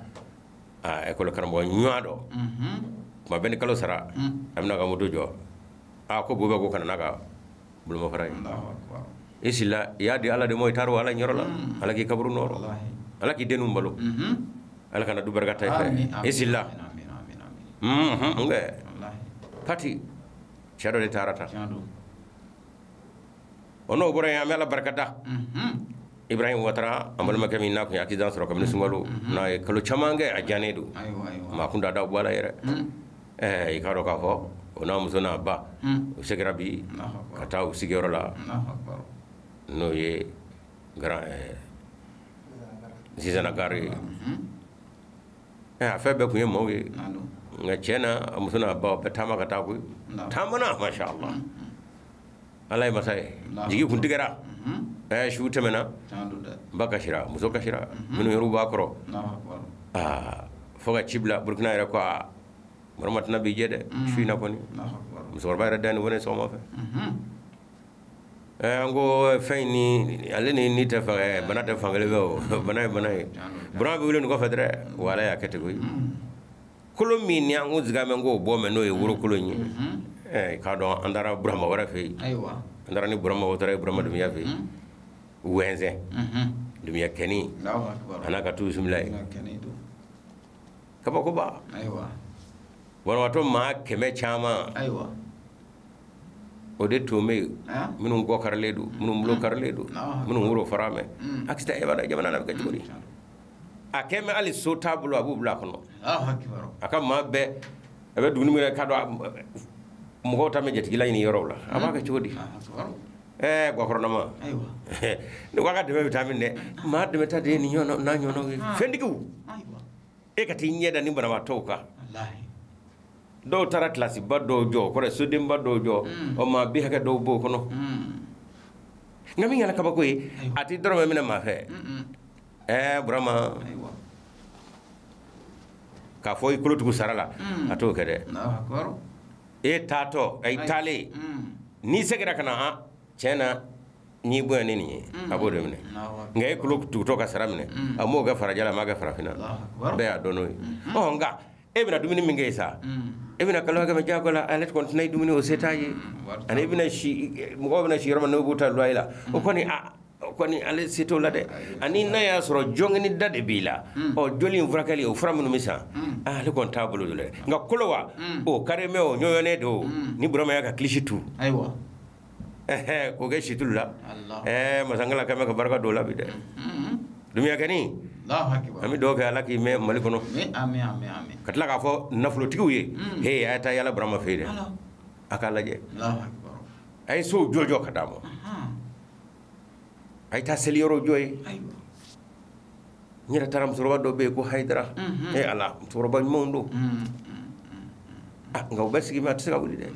a école karamɔgɔ ɲuman dɔ, kuma bɛɛ ni kalo sara a bɛna ka moto jɔ. A ko Boyiba ko ka na n'a ka bolomafara ye. I Sila, i y'a di Ala de ma, i taara o Ala yɔrɔ la. Ala k'i kaburu nɔrɔ, Ala k'i denw balo, Ala kana du barika ta i fɛ. I Sila, nkɛ pati cɛ dɔ de taara ta. O n'o bɔra yen, an bɛ Ala barika da. Ibrahim Ouattara, an balimakɛ min n'a tun ye accident sɔrɔ kabini sunkalo, n'a ye kalo caman kɛ a jannen don, maa kun t'a da bɔ a la yɛrɛ. I k'a dɔn k'a fɔ o n'a muso n'a ba, u seginna bi ka taa u sigiyɔrɔ la, n'o ye Zizana gare ye. A fɛn bɛɛ tun ye maaw ye, nka tiɲɛ na a muso n'a ba bɛɛ taama ka taa koyi. Taamana, masha Allah, Ala ye masa ye. Jigi kun tigɛra. Su tɛmɛna ba kasira, muso kasira, minnu yɛrɛ b'a kɔrɔ. Aa, fo ka ci bila Burukina yɛrɛ ko aa, Burama tɛna b'i jɛ dɛ, su in na kɔni. Musokɔrɔba yɛrɛ da ni wone sɔgɔma fɛ. An ko fɛn in ni ale ni tɛ fan, bana tɛ fankelen fɛ o, bana ye bana ye. Burama bɛ wuli nin kɔfɛ dɛ, wa Ala y'a kɛ ten koyi. Kolo min ni an ko zigamɛ k'o bɔ mɛ n'o ye worokolo in ye. K'a dɔn an taara Burama wɛrɛ fɛ yen. An taara ni Burama o taara ye Burama Dunbiya fɛ yen. Wɛnzɛn Dunbiya kɛni a n'a ka tu bisimila ye. Kabakoba. Banabaatɔ maa 100 caman. O de tun bɛ yen, minnu kɔ karilen don, minnu bolo karilen don, minnu woro fara mɛ. Accident e b'a dɔn jamana na bɛ kɛ cogo di? A kɛ mɛ hali so t'a bolo, a b'u bila a kɔnɔ. A ka maa bɛɛ a bɛ dumuni min kɛ k'a dɔn mɔgɔw ta bɛ jatigila ɲini yɔrɔw la, a b'a kɛ cogo di? Gakɔrɔnama ne ko a ka dɛmɛ bɛ taa min dɛ, maa dɛmɛ ta de ye nin ɲɔgɔn n'a ɲɔgɔnnaw ye. Fɛntigiw, e ka t'i ɲɛ da ni banabaatɔw kan. Dɔw taara kilasiba dɔw jɔ, o kɔrɔ sodenba dɔw jɔ, ɔ maa bi hakɛ dɔw b'o kɔnɔ. Nka min kɛra kabako ye, a t'i dɔrɔmɛ minɛ maa fɛ. Burama, k'a fɔ i kolotugu sara la, a t'o kɛ dɛ. E taatɔ, i taalen, n'i seginna ka na, tiɲɛ na n'i bonya ni nin ye, a b'o de minɛ. Nka e kolo tugutɔ ka sara minɛ, a m'o kɛ farajɛ la, a m'a kɛ farafinna, bɛɛ y'a dɔn n'o ye. Ɔ nka e bɛna dumuni min kɛ sa, e bɛna kalo hakɛ min jago la, ale kɔni tɛna dumuni o se t'a ye. Ani e bɛna si, mɔgɔw bɛna si yɔrɔ min n'o b'u ta loyer la, o kɔni o kɔni ale se t'o la dɛ. Ani n'a y'a sɔrɔ jɔnkɛni da de b'i la, ɔ joli in furakɛli o fura minnu bɛ san, ale kɔni t'a bolo dɛ. Nka kolo wa, o kari mɛ o ɲɔgɔnnen don, ni Burama y'a ka kilisi tu. K'o kɛ situlu la, masankala kɛmɛ ka barika don o la bi dɛ. Dunbiya kɛni, an bɛ dugawu kɛ Ala k'i mɛn Mali kɔnɔ. Ka tila k'a fɔ nafolotigiw ye, he a ye taa yala Burama fɛ yen dɛ, a k'a lajɛ. A ye sow jɔ jɔ ka d'a ma. A ye taa seli yɔrɔ jɔ ye. N yɛrɛ taara musokɔrɔba dɔ bɛ yen ko Hayidara. Ala, musokɔrɔba ɲumanw don. Nka u bɛ sigi mɛ a tɛ se ka wuli dɛ.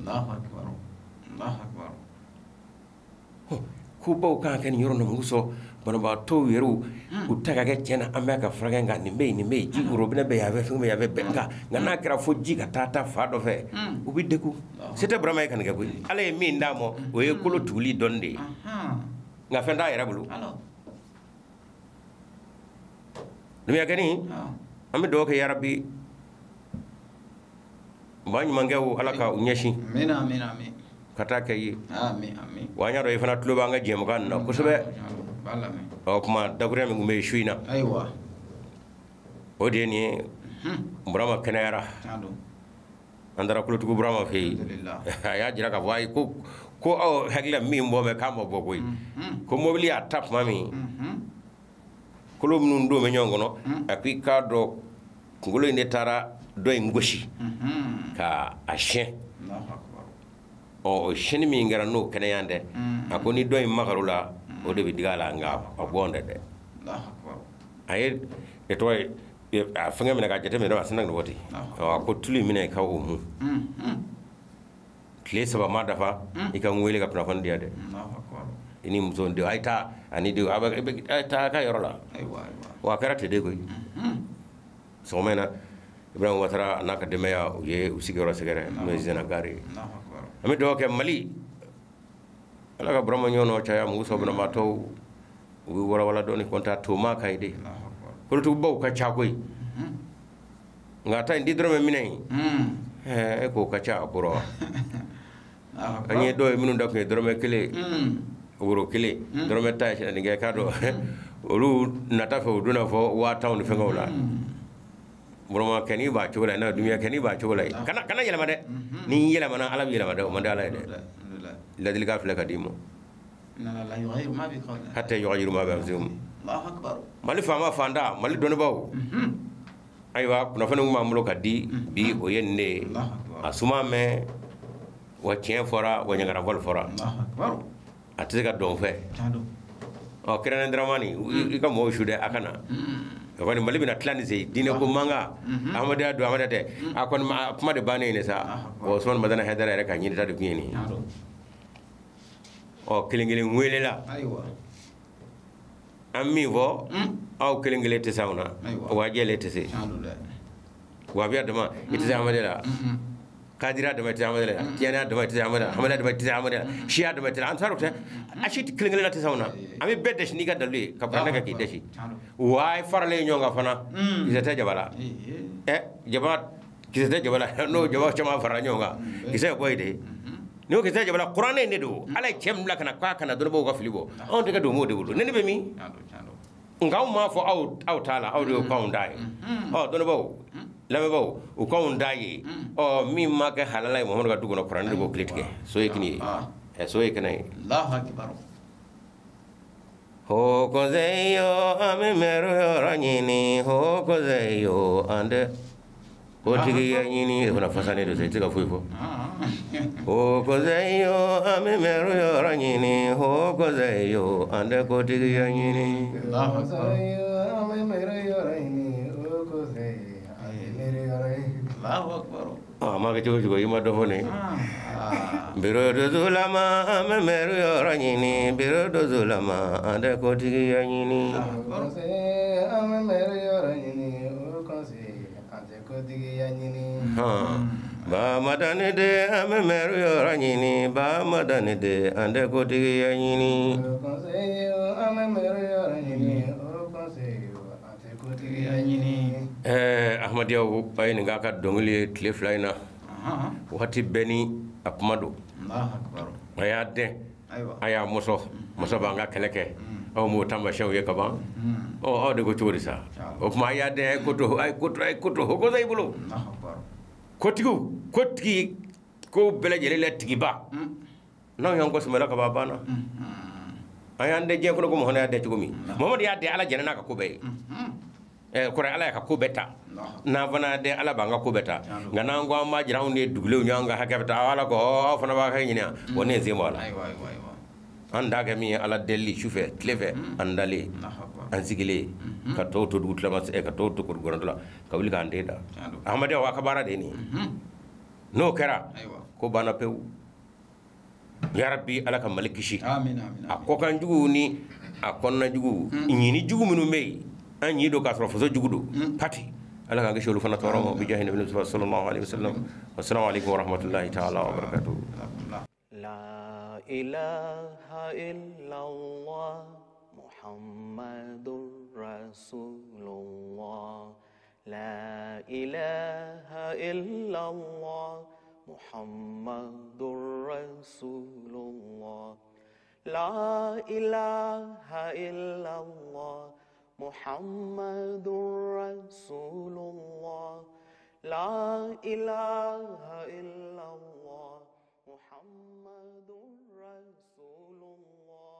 Ko baw kan ka kɛ nin yɔrɔ ninnu sɔn banabaatɔw yɛrɛw u ta ka kɛ tiɲɛ na an bɛ ka furakɛ, nka nin bɛ yen, nin bɛ yen, ji robinet bɛ yen, a bɛ fɛn bɛ yen, a bɛ bɛn. Nka n'a kɛra fo ji ka taa fa dɔ fɛ, u bɛ degun. Se tɛ Burama ye ka nin kɛ koyi. Ala ye min d'a ma, o ye kolo tuguli dɔɔni de ye. Nka fɛn t'a yɛrɛ bolo. Dunbiya kɛni, an bɛ dugawu kɛ yarabi ba ɲumankɛw Ala ka u ɲɛsin. Ka taa kɛ ye. Wa an y'a dɔn i fana tulo b'an ka jɛmukan nin na kosɛbɛ. Ɔ kuma dakurunya min tun bɛ yen su in na, o de ye nin ye. Burama kɛnɛyara. An taara kolotugu Burama fɛ yen. A y'a jira k'a fɔ ayi ko aw hakili la min bɔ mɛ k'a ma bɔ koyi. Ko mobili y'a ta tuma min, kolo minnu don bɛ ɲɔgɔn kɔnɔ, a ko i k'a dɔn kunkolo in de taara dɔ in gosi ka a siyɛn. Ɔ o siyɛnni min kɛra n'o kɛnɛya dɛ, a ko ni dɔ in magar'o la, o de bɛ digi a la, nka a bɔn dɛ. A ye tɔgɔ ye, a fɛngɛ minɛ k'a jateminɛ, a sinna ka bɔ ten. A ko tulu in minɛ ka o mun. Tile 3 ma dafa, i ka n wele ka kunnafoni di yan dɛ. I ni muso denw, a ye taa ani denw, a ye taa a ka yɔrɔ la. Wa a kɛra ten de koyi. Sɔgɔma in na, Ibrahima Watara n'a ka denbaya u ye u sigiyɔrɔ sɛgɛrɛ, n'o ye Zena Gare ye. An bɛ dugawu kɛ Mali, Ala ka Burama ɲɔgɔnnaw caya, mugu sɔn banabaatɔw u bɛ walawala dɔɔni, kɔnta toma ka ye de. Kolotugubaw ka ca koyi. Nka ta in di dɔrɔmɛ minɛ in, e k'o ka ca a kɔrɔ wa. An ye dɔw ye minnu da kun ye dɔrɔmɛ 1, woro 1, dɔrɔmɛ 10 ye nin kɛ k'a dɔn olu nata fɛ u donna fɔ 10,000 ni fɛngɛw la. Burama kɛni b'a cogo la, n'a dunya kɛni b'a cogo la, kana yɛlɛma dɛ. Ni yɛlɛmana Ala bɛ yɛlɛma dɛ, o man di Ala ye dɛ. Ladilikan filɛ ka d'i ma. Hatta yughayyiru ma bi anfusihim. Mali faama fanda, Mali dɔnnibaaw. Ayiwa kunnafoni min b'an bolo ka di bi, o ye nin de ye. A suma mɛn, wa tiɲɛ fɔra, wa ɲagarafɔli fɔra. A tɛ se ka dɔn fɛ. Ɔ Kɛrɛnkɛrɛn Dramani, i ka mɔgɔw su dɛ, a ka na. O kɔni Mali bɛna tila nin sen, diinɛ ko mankan, Ahmadenya don, Ahmadenya tɛ. A kɔni kuma de bannen ye sa. Usumani Madani Hayidara yɛrɛ ka ɲinita de tun ye nin ye. Ɔ kelen kelen welela. An min fɔ aw kelen kelen tɛ se anw na wa jɛlen tɛ se wahabiya dama i tɛ se Amadu la kadira dama i tɛ se Amadu la tijaniya dama i tɛ se Amadu la hamadiya dama i tɛ se Amadu la siya dama i tɛ se ansaro tɛ a si kelen kelen na tɛ se anw na an bɛ bɛɛ dɛsi n'i ka dalilu ye ka kuranɛ kɛ k'i dɛsi wa a ye faralen ɲɔgɔn kan fana kisɛ tɛ jaba la jaba kisɛ tɛ jaba la n'o jaba caman farala ɲɔgɔn kan kisɛ ye bɔ ye de n'o kisɛ jaba la kuranɛ in de don Ala ye cɛ min bila ka na k'a kana dɔnnibagaw ka fili bɔ anw tɛ kɛ don de bolo ne bɛ min nka anw m'a fɔ aw t'a la aw de y'o k'anw ta ye ɔ dɔnnibagaw lamɛnbagaw u k'anw ta ye ɔ min ma kɛ halala ye Muhamadu ka du kɔnɔ kuranɛ de b'o tile tigɛ so ye kini ye so ye kɛnɛ ye. Ho kozeyo an bɛ mɛro yɔrɔ ɲini ho kozeyo an tɛ kotigiya ɲini o fana fasanen don sa i tɛ se ka foyi fɔ. Ho kozeyo an bɛ mɛro yɔrɔ ɲini ho kozeyo an tɛ kotigiya ɲini. A ma kɛ cogo cogo i ma dɔ fɔ nin. Biro dozolama an bɛ mɛro yɔrɔ ɲini biro dozolama an tɛ kotigiya ɲini. Ba madani de an bɛ mɛro yɔrɔ ɲini ba madani de an tɛ kotigiya ɲini. Ahmadiyaw a ye nin k'a ka dɔnkili ye tile 2 in na waati bɛɛ ni a kuma don a y'a dɛn a y'a mɔsɔ mɔsɔ b'an ka kɛlɛ kɛ aw m'o taamasiyɛnw ye kaban ɔ aw de ko cogo di sa o tuma a y'a dɛn a ye ko to a ye ko to a ye ko to o ko i bolo kotigiw kotigi ko bɛɛ lajɛlen la tigiba n'anw y'an kɔ sɛmɛla kaban a banna an y'an dɛn diɲɛ kɔnɔ ko Muhamadu y'a dɛn cogo min Muhamadu y'a dɛn Ala jɛnna n'a ka ko bɛɛ ye. Kɔrɔ Ala y'a ka ko bɛɛ ta n'an fana dɛ Ala b'an ka ko bɛɛ ta nka n'an ko an b'a jira anw de ye dugulenw ye an ka hakɛ bɛ taa Ala ko aw fana b'a hakɛ ɲini wa ne ye sen bɔ a la an da kɛ min ye Ala delili sufɛ tile fɛ an dalen an sigilen ka tɔw to dugu tilama ka tɔw to kurukɔrɔntɔ la ka wuli k'an den da Ahmadiyaw a ka baara de ye nin ye n'o kɛra ko banna pewu yarabi Ala ka Mali kisi a kɔkan juguw ni a kɔnɔna juguw ɲini jugu minnu bɛ yen an ɲi don k'a sɔrɔ faso jugu don pati Ala k'an kisi olu fana tɔɔrɔ ma bi jahi nabi sallallahu alaihi wasallam wassalamu alaikum warahmatullahi ta'ala wabarakatuh. La ilaha illallah Muhammadur Rasulullah La ilaha illallah Muhammadur Rasulullah La ilaha illallah Muhammadur Rasulullah La ilaha illallah Muhammadur Rasulullah.